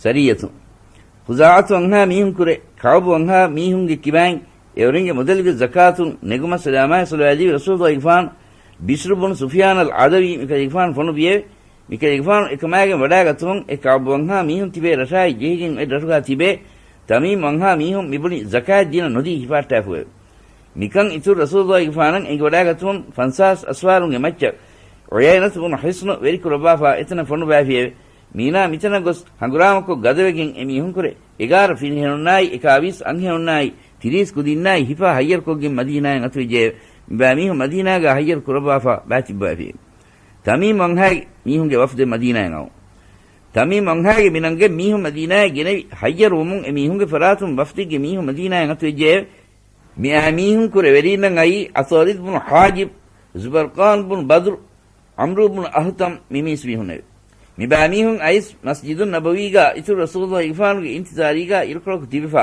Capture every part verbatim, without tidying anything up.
ސަރިއްޔަތު. ޚުޒާޢަތު އަންހާ މީހުން ކުރެ، ކަޢުބު އަންހާ މީހުންގެ ކިބައިން އެއުރެންގެ މުދަލިފުގެ ޒަކާތުން ނެގުމަށް ސަލާމާއި ސޮލާލީ ރަސޫލު ގިފާން، ބިޝްރު ބުނު ސުފިޔާނަލް އަދަވީ މިކަލޭގެފާނު ފޮނުވިއެވެ. މިކަލޭގެފާނު އެކަމާގެން ވަޑާގަތުމުން އެ ކަޢުބު އަންހާ މީހުން ތިބޭ ރަށާއި ޖެހިގެން އޮތް ރަށުގާ ތިބޭ ތަމީމު އަންހާ މީހުން މިބުނި ޒަކާތް ދީނަ ނުދީ ހިފާއްޓާފުއެވެ. މިކަން އިތުރު ރަސޫލު ގިފާނަށް އެނގިވަޑާގަތުމުން ފަންސާސް އަސްވާރުންގެ މައްޗަށް އުޔައިނަތު ބުނު ޙިޞްނު ވެރިކުރައްވާފާ އެތަނަށް ފޮނުވާފިއެވެ. މީނާ މިތަނަށް ގޮސް ހަނގުރާމަކޮށް ގަދަވެގެން އެ މީހުންކުރެ އެގާރަ ފިރިހެނުންނާއި އެކާވީސް އަންހެނުންނާއި ތިރީސް ކުދިންނާއި ހިފާ ހައްޔަރުކޮށްގެން މަދީނާއަށް އަތުވެއްޖެއެވެ. މިބާ މީހުން މަދީނާގާ ހައްޔަރު ކުރައްވާފާ ބާތިއްބަވާފިއެވެ. ތަމީމު އަންހާގެ މީހުންގެ ވަފްދެއް މަދީނާއަށް އައު. ތަމީމު އަންހާގެ މިނަންގެ މީހުން މަދީނާއަށް ގެނެވި ހައްޔަރުވުމުން އެ މީހުންގެ ފަރާތުން ވަފްދެއްގެ މީހުން މަދީނާއަށް އަތުވެއްޖެއެވެ. މިއާ މީހުން ކުރެ ވެރީންނަށް އައީ އަސްވަދު ބުނު ޙާޖިބް، ޒުބަރްޤާން ބުނު ބަދްރު، ޢަމްރު ބުނު އަހުތަމް މި މީސް މީހުންނެވެ. މިބާ މީހުން އައިސް މަސްޖިދުއް ނަބަވީގާ އިތުރު ރަސޫލު ގިފާނުގެ އިންތިޒާރީގާ އިރުކޮޅަކު ތިބިފާ،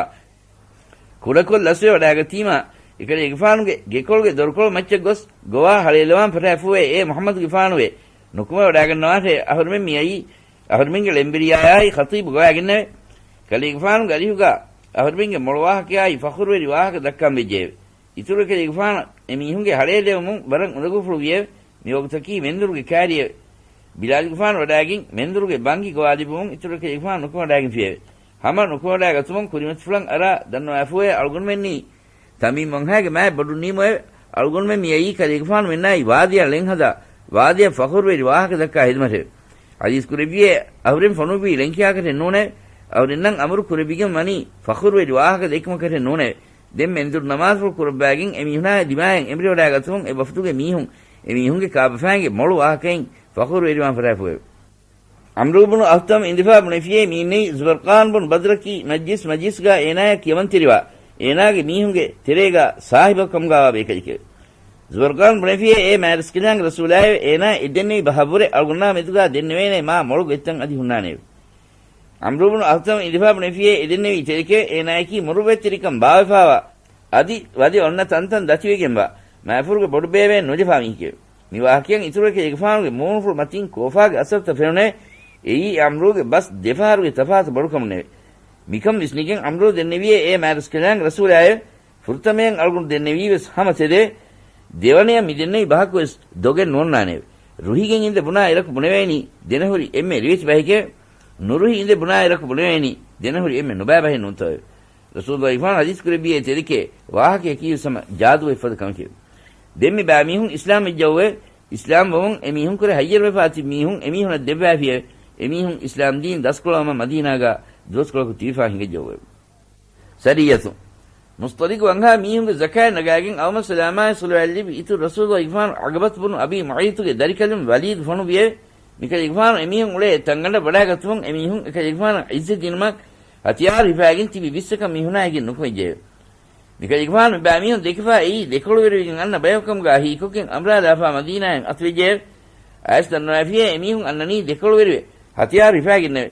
ކުޑަކޮށް ލަސްވެ ވަޑާގަތީމާ، އެކަލޭގެފާނުގެ ގެކޮޅުގެ ދޮރުކޮޅު މައްޗަށް ގޮސް ގޮވާ ހަޅޭލަވާން ފަށާފޫއޭ އޭ މުޙައްމަދުގެފާނުވެ، ނުކުމެ ވަޑާގަންނަވާށޭ. އަހުރެމެން މިއައީ އަހުރެމެންގެ ޅެންވެރިޔާއާއި ޚަތީބު ގޮވާގެންނެވެ. ކަލޭގެފާނުގެ އަރިހުގާ އަހުރެމެންގެ މޮޅު ވާހަކަޔާއި ފަޚުރުވެރި ވާހަކަ ދައްކާން ވެއްޖެއެވެ. އިތުރު ކަލޭގެފާނަށް އެ މީހުންގެ ހަޅޭލެވުމުން ވަރަށް އުނދަގޫފުޅު ވިއެވެ. މި ވަގުތަކީ މެންދުރުގެ ކާރިއެވެ. ބިލާލްގެފާނު ވަޑާގެން މެންދުރުގެ ބަންގި ގޮވާލިބުމުން އިތުރު ކަލޭގެފާނު ނުކުމެ ވަޑާގެންފިއެވެ. ހަމަ ނުކުމެ ވަޑާގަތުމުން ކުރިމަތިފުޅަށް އަރާ ދަންނަވާފޫއޭ އަޅުގަނޑުމެންނީ ތަމީމު އަންހާގެ މާތް ބޮޑުން ނިމުއެވެ. އަޅުގަނޑުމެން މިއައީ ކަލޭގެފާނުމެންނާއި ވާދިޔަށް ޅެން ހަދާ، ވާދިޔަށް ފަޚުރުވެރި ވާހަކަ ދައްކާ ހިދުމަތެވެ. ޙަދީޘް ކުރެއްވިއޭ އަހުރެން ފޮނުއްވީ ޅެންކިޔާކަށެއް ނޫނެވެ. އަހުރެންނަށް އަމުރު ކުރެވިގެން ވަނީ ފަޚުރުވެރި ވާހަކަ ދެއްކުމަކަށެއް ނޫނެވެ. ދެން މެންދުރު ނަމާދުފުޅު ކުރައްވާގެން އެމީހުނާގެ ދިމާޔަށް އެނބުރިވަޑާގަތުމުން އެ ވަފްދުގެ މީހުން އެމީހުންގެ ކާބަފައިންގެ މޮޅު ވާހަކައިން ފަޚުރުވެރިވާން ފަށާފޫއެވެ. ޢަމްރު ބުނު އަހްތަމް އިނދެފާ ބުނެފިއޭ މީންނެއީ ޒުބަރްޤާން ބުނު ބަދްރަކީ މަޖްލިސް މަޖްލިސްގާ އޭނާޔަށް ކިޔަމަންތެރިވާ، އޭނާގެ މީހުންގެ ތެރޭގާ ސާހިބަކަމުގާވާ ބޭކަލެކެވެ. ޒުބަރްޤާން ބުނެފިއޭ އޭ މާތްރަސްކަލާނގެ ރަސޫލާއެވެ. އޭނާ އެ ދެންނެވި ބަހަށްވުރެ އަޅުގަނޑާ މެދުގާ ދެންނެވޭނޭ މާ މޮޅު ގޮތްތައް އަދި ހުންނާނެއެވެ. ޢަމްރު ބުނު އަހްތަމް އިނދެފާ ބުނެފިއޭ އެ ދެންނެވީ ތެރެކެވެ. އޭނާޔަކީ މުރުއްވަތްތެރިކަން ބާވެފާވާ އަދި ވަދެ އޮންނަ ތަންތަން ދަތިވެގެންވާ، މާފުރުގެ ބޮޑުބޭބެއެއް ނުލަފާ މީހެކެވެ. މި ވާހަކައިން އިތުރު އެކަލޭގެފާނުގެ މޫނުފުޅު މަތީން ކޯފާގެ އަސަރުތައް ފެނުނެވެ. އެއީ ޢަމްރޫގެ ބަސް ދެފަހަރުގެ ތަފާތު ބޮޑުކަމުންނެވެ. މިކަން ވިސްނިގެން ޢަމްރޫ ދެންނެވިއޭ އޭ މާތްރަސްކަލާނގެ ރަސޫލާއެވެ. ފުރަތަމަޔަށް އަޅުގަނޑު ދެންނެވީވެސް ހަމަ ތެދެވެ. ދެވަނަޔަށް މި ދެންނެވި ބަހަކުވެސް ދޮގެއް ނޯންނާނެއެވެ. ރުހިގެން އިނދެ ބުނާ އިރަކު ބުނެވޭނީ ދެނަހުރި އެންމެ ރިވެތި ބަހެކެވެ. ނުރުހި އިނދެ ބުނާ އިރަކު ބުނެވޭނީ ދެނަހުރި އެންމެ ނުބައި ބަހެއް ނޫންތޯއެވެ. ރަސޫލު ގިފާނު ޙަދީޘް ކުރެއްވިއޭ ތެދެކޭ ވާހަކަޔަކީވެސް ހަމަ ޖާދޫއެއްފަދަ ކަމެކެވެ. ދެން މި ބައިމީހުން އިސްލާމް ވެއްޖައުވެ. އިސްލާމް ވަމުން އެމީހުންކުރެ ހައްޔަރުވެފާ ތިބި މީހުން އެމީހުނަށް ދެއްވާފިއެވެ. އެމީހުން އިސްލާމް ދީން ދަސްކޮޅަވަމަ މަދީނާގާ ދުވަސްކޮޅަކު ތިބިފާ ހިނގައްޖައުވެ. ސަރިއްޔަތު. މުޞްޠަލިޤު އަންހާ މީހުންގެ ޒަކާތް ނަގާގެން އަވަމަ ސަލާމާއި ޞަލަވާތް ލިބި އިތުރު ރަސޫލު ގިފާނު ޢަޤަބަތު ބުނު އަބީ މުޢައްޠުގެ ދަރިކަލުން ވަލީދު ފޮނުވިއެވެ. މިކަލޭގެފާނު އެމީހުން އުޅޭ ތަންގަނޑަށް ވަޑާގަތުމުން އެމީހުން އެކަލޭގެފާނަށް ޢިއްޒަތް ދިނުމަށް ހަތިޔާރު ހިފާގެން ތިބި ވިއްސަކަށް މީހުނާ އެކެއް ނުކުމެއްޖެއެވެ. މިކަލޭގެފާނު މިބާ މީހުން ދެކިފާ އެއީ ދެކޮޅުވެރިވެގެން އަންނަ ބަޔަކު ކަމުގާ ހީކޮށްގެން އަނބުރާލާފާ މަދީނާއަށް އަތުވެއްޖެއެވެ. އައިސް ދަންނަވާފިއޭ އެމީހުން އަންނަނީ ދެކޮޅުވެރިވެ ހަތިޔާރު ހިފާގެންނެވެ.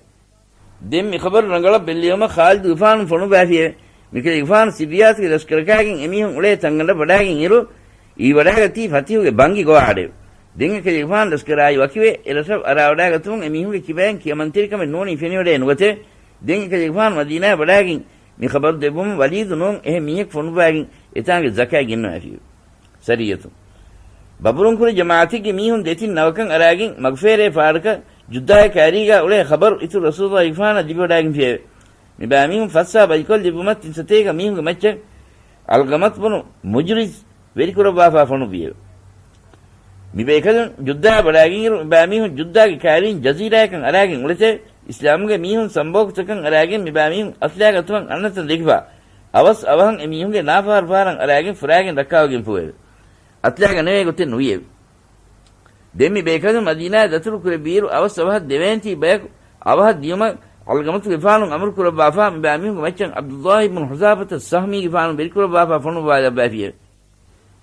ދެން މި ޚަބަރު ރަނގަޅަށް ބެއްލެވުމަށް ޚާލިދު ގިފާނު ފޮނުއްވާފިއެވެ. މިކަލޭގެފާނު ސިއްރިއްޔާތުގެ ލަޝްކަރަކާގެން އެމީހުން އުޅޭ ތަންގަނޑަށް ވަޑާގެން އިރު، އިވިވަޑާގަތީ ފަތިހުގެ ބަންގި ގޮވާ އަޑެވެ. ދެން އެކަލޭގެފާނު ލަޝްކަރާއި ވަކިވެ، އެ ރަށަށް އަރާވަޑާގަތުމުން އެމީހުންގެ ކިބައިން ކިޔަމަންތެރިކަމެއް ނޫނީ ފެނިވަޑައެއް ނުގަތެވެ. ދެން އެކަލޭގެފާނު މަދީނާއަށް ވަޑާގެން މި ޚަބަރު ދެއްވުމުން ވަލީދު ނޫން އެހެން މީހަކު ފޮނުއްވާގެން އެތާނގެ ޒަކާތް ގެންނަވާފިއެވެ. ސަރިއްޔަތު. ބަބުރުންކުރެ ޖަމާޢަތެއްގެ މީހުން ދެތިން ނަވަކަށް އަރާގެން މަގުފޭރޭ ފާޑަކަށް ޖުއްދާގެ ކާރީގާ އުޅޭ ޚަބަރު އިތުރު ރަސޫލު ގިފާނަށް ލިބިވަޑާގެންފިއެވެ. މިބާ މީހުން ފައްސާ ބަލިކޮށްލެއްވުމަށް ތިން ސަތޭކަ މީހުންގެ މައްޗަށް އަލްޤަމަތު ބުނު މުޖުރިޒް ވެރިކުރައްވާފާ ފޮނުއްވިއެވެ. މިބޭކަލުން ޖުއްދާއަށް ވަޑާގެންއިރު، މިބާމީހުން ޖުއްދާގެ ކާރީން ޖަޒީރާޔަކަށް އަރާގެން އުޅެތެވެ. އިސްލާމުގެ މީހުން ސަނބޯކުތަކަށް އަރާގެން މިބާމީހުން އަތުލާގަތުމަށް އަންނަތަން ދެކިފާ، އަވަސް އަވަހަށް އެމީހުންގެ ނާފަހަރު ފަހަރަށް އަރާގެން ފުރާގެން ރައްކާވެގެންފޫއެވެ. އަތުލާގަނެވޭ ގޮތެއް ނުވިއެވެ. ދެން މި ބޭކަލުން މަދީނާއަށް ދަތުރު ކުރެއްވިއިރު، އަވަސް އަވަހަށް ދެވޭންތީ ބަޔަކު އަވަހަށް ދިޔުމަށް އަލްޤަމަތުގެފާނު އަމުރު ކުރައްވާފާ، މިބާ މީހުންގެ މައްޗަށް ޢަބްދުﷲ ބުނު ޙުޛާފަތައް ސަހްމީގެފާނު ވެރިކުރައްވާފާ ފޮނުއްވާލައްވާފިއެވެ.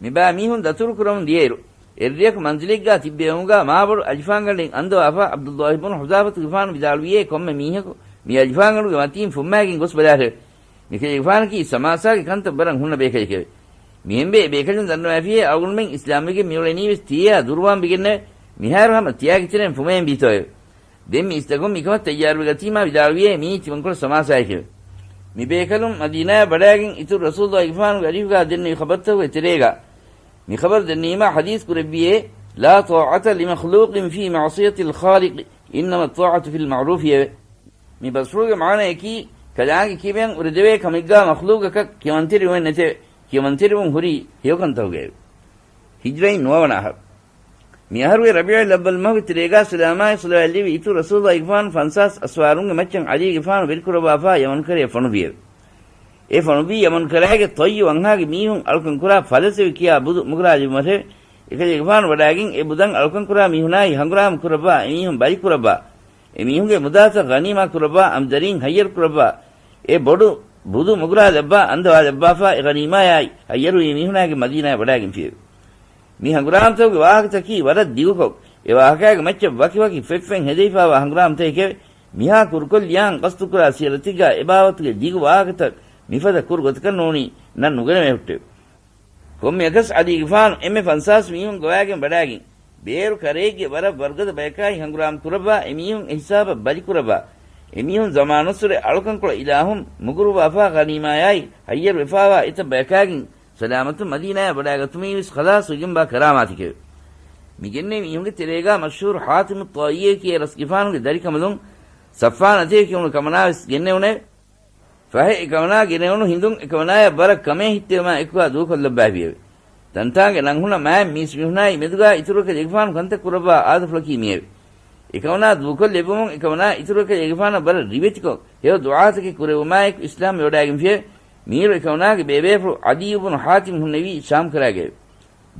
މިބާ މީހުން ދަތުރު ކުރަމުން ދިޔައިރު، އެއްރެއަކު މަންޒިލެއްގާ ތިއްބެވުމުގާ މާބޮޑު އަލިފާންގަނޑެއް އަންދަވާފާ، ޢަބްދުﷲ ބުނު ޙުޛާފަތުގެފާނު ވިދާޅުވިއޭ ކޮންމެ މީހަކު މި އަލިފާންގަނޑުގެ މަތީން ފުއްމާގެން ގޮސް ބަލާށެވެ. މިކަލޭގެފާނަކީ ސަމާސާގެ ކަންތައް ވަރަށް ހުންނަ ބޭކަލެކެވެ. މިހެންވެ އެ ބޭކަލުން ދަންނަވާފިއޭ އަޅުގަނޑުމެން އިސްލާމްވެގެން މިއުޅެނީވެސް ތިޔަޔާ ދުރުވާން ވެގެންނެވެ. މިހާރު ހަމަ ތިޔާގެ ތެރެއިން ފުމައެއް ވީތޯއެވެ. ދެން މީސްތަކުން މިކަމަށް ތައްޔާރުވެގަތީމާ ވިދާޅުވިޔޭ މީ ތިމަންކޮޅު ސަމާސާއެކެވެ. މި ބޭކަލުން މަދީނާއަށް ވަޑާގެން އިތުރު ރަސޫލުއްލާހިގެފާނުގެ އަރިހުގާ ދެންނެވި ޚަބަރުތަކުގެ ތެރޭގާ މި ޚަބަރު ދެންނެވީމާ ޙަދީޘް ކުރެއްވިޔޭ، لا طاعة لمخلوق في معصية الخالق، إنما الطاعة في المعروف އެވެ. މި ބަސްފުޅުގެ މާނަޔަކީ، ކަލާނގެ ކިބައިން އުރެދެވޭ ކަމެއްގާ މަޚްލޫގަކަށް ކިޔަމަންތެރިވުމެއް ނެތެވެ. ކިޔަމަންތެރިވުން ހުރީ ހެޔޮކަންތަކުގައެވެ. ހިޖްރައިން ނުވަވަނަ އަހަރު. މި އަހަރުގެ ރަބީޢުލް އައްވަލް މަހުގެ ތެރޭގާ ސަލާމާއި ޞަލަވާތްލެއްވި އިތުރު ރަސޫލުއްލާހިގެފާނު ފަންސާސް އަސްވާރުންގެ މައްޗަށް ޢަލީގެފާނު ވެރިކުރައްވާފާ ޔަމަން ކަރަޔަށް ފޮނުއްވިއެވެ. އެ ފޮނުއްވީ ޔަމަން ކަރައިގެ ތޮއްޔު ވަންހާގެ މީހުން އަޅުކަން ކުރާ ފަލަސް އެވެ ކިޔާ ބުދު މުގުރާ ލިބުމަށެވެ. އެކަލޭގެފާނު ވަޑާގެން އެ ބުދަށް އަޅުކަން ކުރާ މީހުނާއި ހަނގުރާމަ ކުރައްވާ، އެމީހުން ބަލި ކުރައްވާ، އެމީހުންގެ މުދާތައް ޣަނީމާ ކުރައްވާ، އަމްދަރީން ހައްޔަރު ކުރައްވާ، އެ ބޮޑު ބުދު މުގުރާ ލައްވާ، އަންދަވާ ލައްވާފާ، އެ ޣަނީމާޔާއި ހައްޔަރުވި މީހުނާގެ މަދީނާއަށް ވަޑާގެންފިއެވެ. މި ހަނގުރާމަތަކުގެ ވާހަކަތަކީ ވަރަށް ދިގުކޮށް، އެ ވާހަކައިގެ މައްޗަށް ވަކި ވަކި ފެށްފެން ހެދިފާވާ ހަނގުރާމަތަކެކެވެ. މިހާ ކުރުކޮށްލިޔާން ގަސްތުކުރާ ސިޔަރަތެއްގާ އެބާވަތުގެ ދިގު ވާހަކަތައް މިފަދަ ކުރު ގޮތަކަށް ނޫނީ ނަން ނުގަނެވޭ ހުއްޓެވެ. ކޮންމެއަކަސް ޢަލީގެފާނު އެންމެ ފަންސާސް މީހުން ގޮވާގެން ވަޑާގެން، ބޭރު ކަރައެއްގެ ވަރަށް ވަރުގަދަ ބަޔަކާއި ހަނގުރާމަ ކުރައްވާ، އެމީހުން އެހިސާބަށް ބަލި ކުރައްވާ، އެމީހުން ޒަމާނުއްސުރެ އަޅުކަންކޮޅަށް އިލާހުން މުގުރުއްވާފާ، ޣަނީމާޔާއި ހައްޔަރުވެފާވާ އެތައް ބަޔަކާގެން ސަލާމަތުން މަދީނާޔަށް ވަޑާގަތުމީވެސް ޚަލާޞްވެގެންވާ ކަރާމާތެކެވެ. މި ގެންނެވި މީހުންގެ ތެރޭގާ މަޝްހޫރު ޙާތިމުއް ޠާއީ ކިޔޭ ރަސްގެފާނުގެ ދަރިކަނބަލުން ޞަފްވާން އަތޭ ކިޔުނު ކަމަނާވެސް ގެންނެވުނެވެ. ފަހެ އެކަމަނާ ގެނެވުނު ހިނދުން އެކަމަނާޔަށް ވަރަށް ކަމޭ ހިއްތެވުމާ އެކުގާ ދޫކޮށްލައްވާފިއެވެ. ތަންތާނގެ ނަންހުނަށް މާތް މީސްމީހުނާއި މެދުގާ އިތުރުއެކަލޭގެފާނު ކަންތައް ކުރައްވާ އާދަފުޅަކީ މިއެވެ. އެކަމަނާ ދޫކޮށްލެއްވުމުން އެކަމަނާ އިތުރުއެކަލޭގެފާނަށް ވަރަށް ރިވެތިކޮށް ހެޔޮ ދުޢާތަކެއް ކުރެއްވުމާއެކު އިސްލާމް ވެވަޑާގެންފިއެވެ. މީރު އެކަމަނާގެ ބޭބޭފުޅު ޢަދީ ބުނު ޙާތިމް ހުންނެވީ ޝާމް ކަރައިގައެވެ.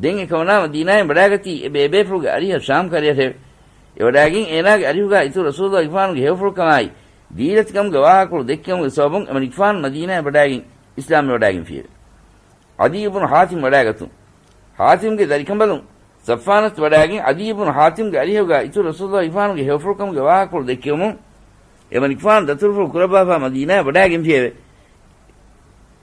ދެން އެކަމަނާ މަދީނާއިން ވަޑާގަތީ އެ ބޭބޭފުޅުގެ އަރިހަށް ޝާމް ކަރަޔަށެވެ. އެވަޑާގެން އޭނާގެ އަރިހުގާ އިތުރު ރަސޫލުއްލާހިގެފާނުގެ ހެޔޮފުޅުކަމާއި ދީލަތިކަމުގެ ވާހަކަފުޅު ދެއްކެވުމުގެ ސަބަބުން އެމަނިކުފާނު މަދީނާއަށް ވަޑާގެން އިސްލާމްވެވަޑާގެންފިއެވެ. ޢަދީ ބުނު ޙާތިމް ވަޑާގަތުން. ޙާތިމްގެ ދަރިކަނބަލުން ޞަފްވާނަށް ވަޑާގެން ޢަދީ ބުނު ޙާތިމްގެ އަރިހުގާ އިތުރު ރަސޫލުއްލާހިގެފާނުގެ ހެޔޮފުޅުކަމުގެ ވާހަކަފުޅު ދެއްކެވުމުން އެމަނިކުފާނު ދަތުރުފުޅު ކުރައްވާފާ މަދީނާއަށް ވަޑާގެންފިއެވެ.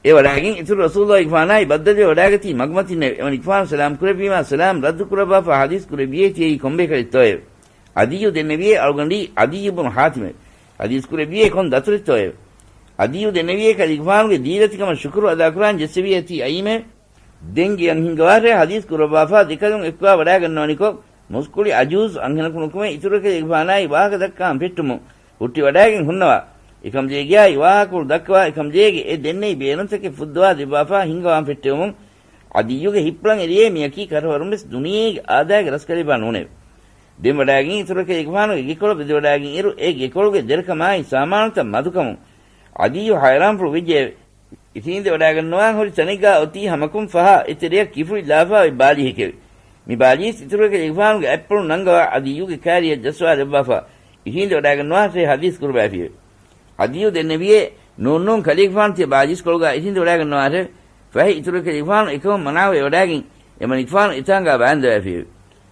އެ ވަޑާގެން އިތުރު ރަސޫލުއްލާހިގެފާނާއި ބައްދަލުވެ ވަޑާގަތީ މަގުމަތިންނެވެ. އެމަނިކުފާނު ސަލާމް ކުރެއްވީމާ ސަލާމް ރައްދު ކުރައްވާފާ ޙަދީޘް ކުރެއްވިޔޭ ތިޔައީ ކޮންބޭކަލެއްތޯއެވެ. ޢަދިއްޔު ދެންނެވިޔޭ އަޅުގަނޑީ ޢަދިއްޔު ބުނު ޙާތިމެވެ. ޙަދީޘް ކުރެއްވިޔޭ ކޮން ދަތުރެއްތޯއެވެ. ޢަދިއްޔު ދެންނެވިޔޭ ކަލޭގެފާނުގެ ދީލަތިކަމަށް ޝުކުރު އަދާކުރާން ޖެއްސެވިޔޭ ތީ އައީމެވެ. ދެން ގެޔަން ހިންގަވާށޭ ޙަދީޘް ކުރައްވާފާ ދެކަލުން އެއްކުވާ ވަޑާގަންނަވަނިކޮށް، މުސްކުޅި ޢަޖޫޒު އަންހެނަކު ނުކުމެ އިތުރު އެކަލޭގެފާނާއި ވާހަކަ ދައްކާން ފެއްޓުމުން ހުއްޓިވަޑާގެން ހުންނަވާ، އެކަމަޖޭގެއާއި ވާހަކަފުޅު ދައްކަވާ، އެކަމަޖޭގެ އެ ދެންނެވި ބޭނުންތަކެއް ފުއްދަވާ ދެއްވާފާ ހިންގަވާން ފެއްޓެވުމުން، ޢަދިއްޔުގެ ހިތްޕުޅަށް އެރިޔޭ މިޔަކީ ކަށަވަރުންވެސް ދުނިޔޭގެ އާދައިގެ ރަސްކަލެއްވާ ނޫނެވެ. ދެން ވަޑާގެން އިތުރު އެކަލޭގެފާނުގެ ގެކޮޅަށް ވެދެވަޑާގެން އިރު، އެ ގެކޮޅުގެ ދެރަކަމާއި ސާމާނުތައް މަދުކަމުން ޢަދިއްޔު ޙައިރާންފުޅު ވެއްޖެއެވެ. އިށީނދެވަޑާގަންނަވާން ހުރި ތަނެއްގާ އޮތީ ހަމަކުން ފަހާ އެ ތެރެޔަށް ކިފުޅި ލާފާ އޮތް ބާލީހެކެވެ. މި ބާލީސް އިތުރު އެކަލޭގެފާނުގެ އަތްޕުޅުން ނަންގަވާ ޢަދިއްޔުގެ ކާރިއަށް ޖައްސަވާލައްވާފާ، އިށީނދެވަޑާގަންނަވާށޭ ޙަދީޘް ކުރައްވާފިއެވެ. ޢަދިއްޔު ދެންނެވިޔޭ، ނޫން ނޫން، ކަލޭގެފާނު ތިޔަ ބާލީސްކޮޅުގާ އިށީނދެވަޑާގަންނަވާށެވެ. ފަހެ އިތުރު އެކަލޭގެފާނު އެކަމުން މަނާވެ ވަޑާގެން އެމަނިކުފާނު އެތާނގާ ވާންދަވާފިއެވެ.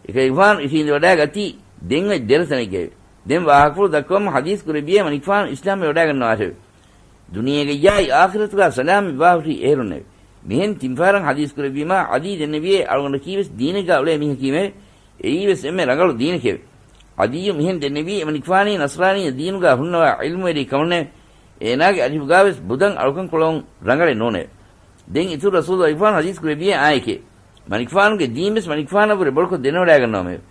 އެކަލޭގެފާނު އިށީނދެވަޑާގަތީ ދެން އޮތް ދެރަ ތަނެއްގައެވެ. ދެން ވާހަކަފުޅު ދައްކަވަމުން ޙަދީޘް ކުރެއްވިޔޭ އެމަނިކުފާނު އިސްލާމްވެވަޑާގަންނަވާށެވެ. ދުނިޔޭގައްޔާއި އާޚިރަތުގާ ސަލާމަތްވާ ހުށީ އޭރުންނެވެ. މިހެން ތިން ފަހަރަށް ޙަދީޘް ކުރެއްވީމާ، ޢަލީ ދެންނެވިޔޭ އަޅުގަނޑަކީވެސް ދީނެއްގާ އުޅޭ މީހަކީމެވެ. އެއީވެސް އެންމެ ރަނގަޅު ދީނެކެވެ. ޢަލީއު މިހެން ދެންނެވީ އެމަނިކުފާނީ ނަޞްރާނީ ދީނުގާ ހުންނަވާ ޢިލްމުވެރި ކަމުންނެވެ. އޭނާގެ އަރިހުގާވެސް ބުދަށް އަޅުކަން ކުޅަވުން ރަނގަޅެއް ނޫނެވެ. ދެން އިތުރު ރަސޫލު އައިފާން ޙަދީޘް ކުރެއްވިޔޭ އާއެކޭ. މަނިކުފާނުގެ ދީންވެސް މަނިކުފާނަށްވުރެ ބޮޑުކޮށް ދެނެވަޑާގަންނަވަމެވެ.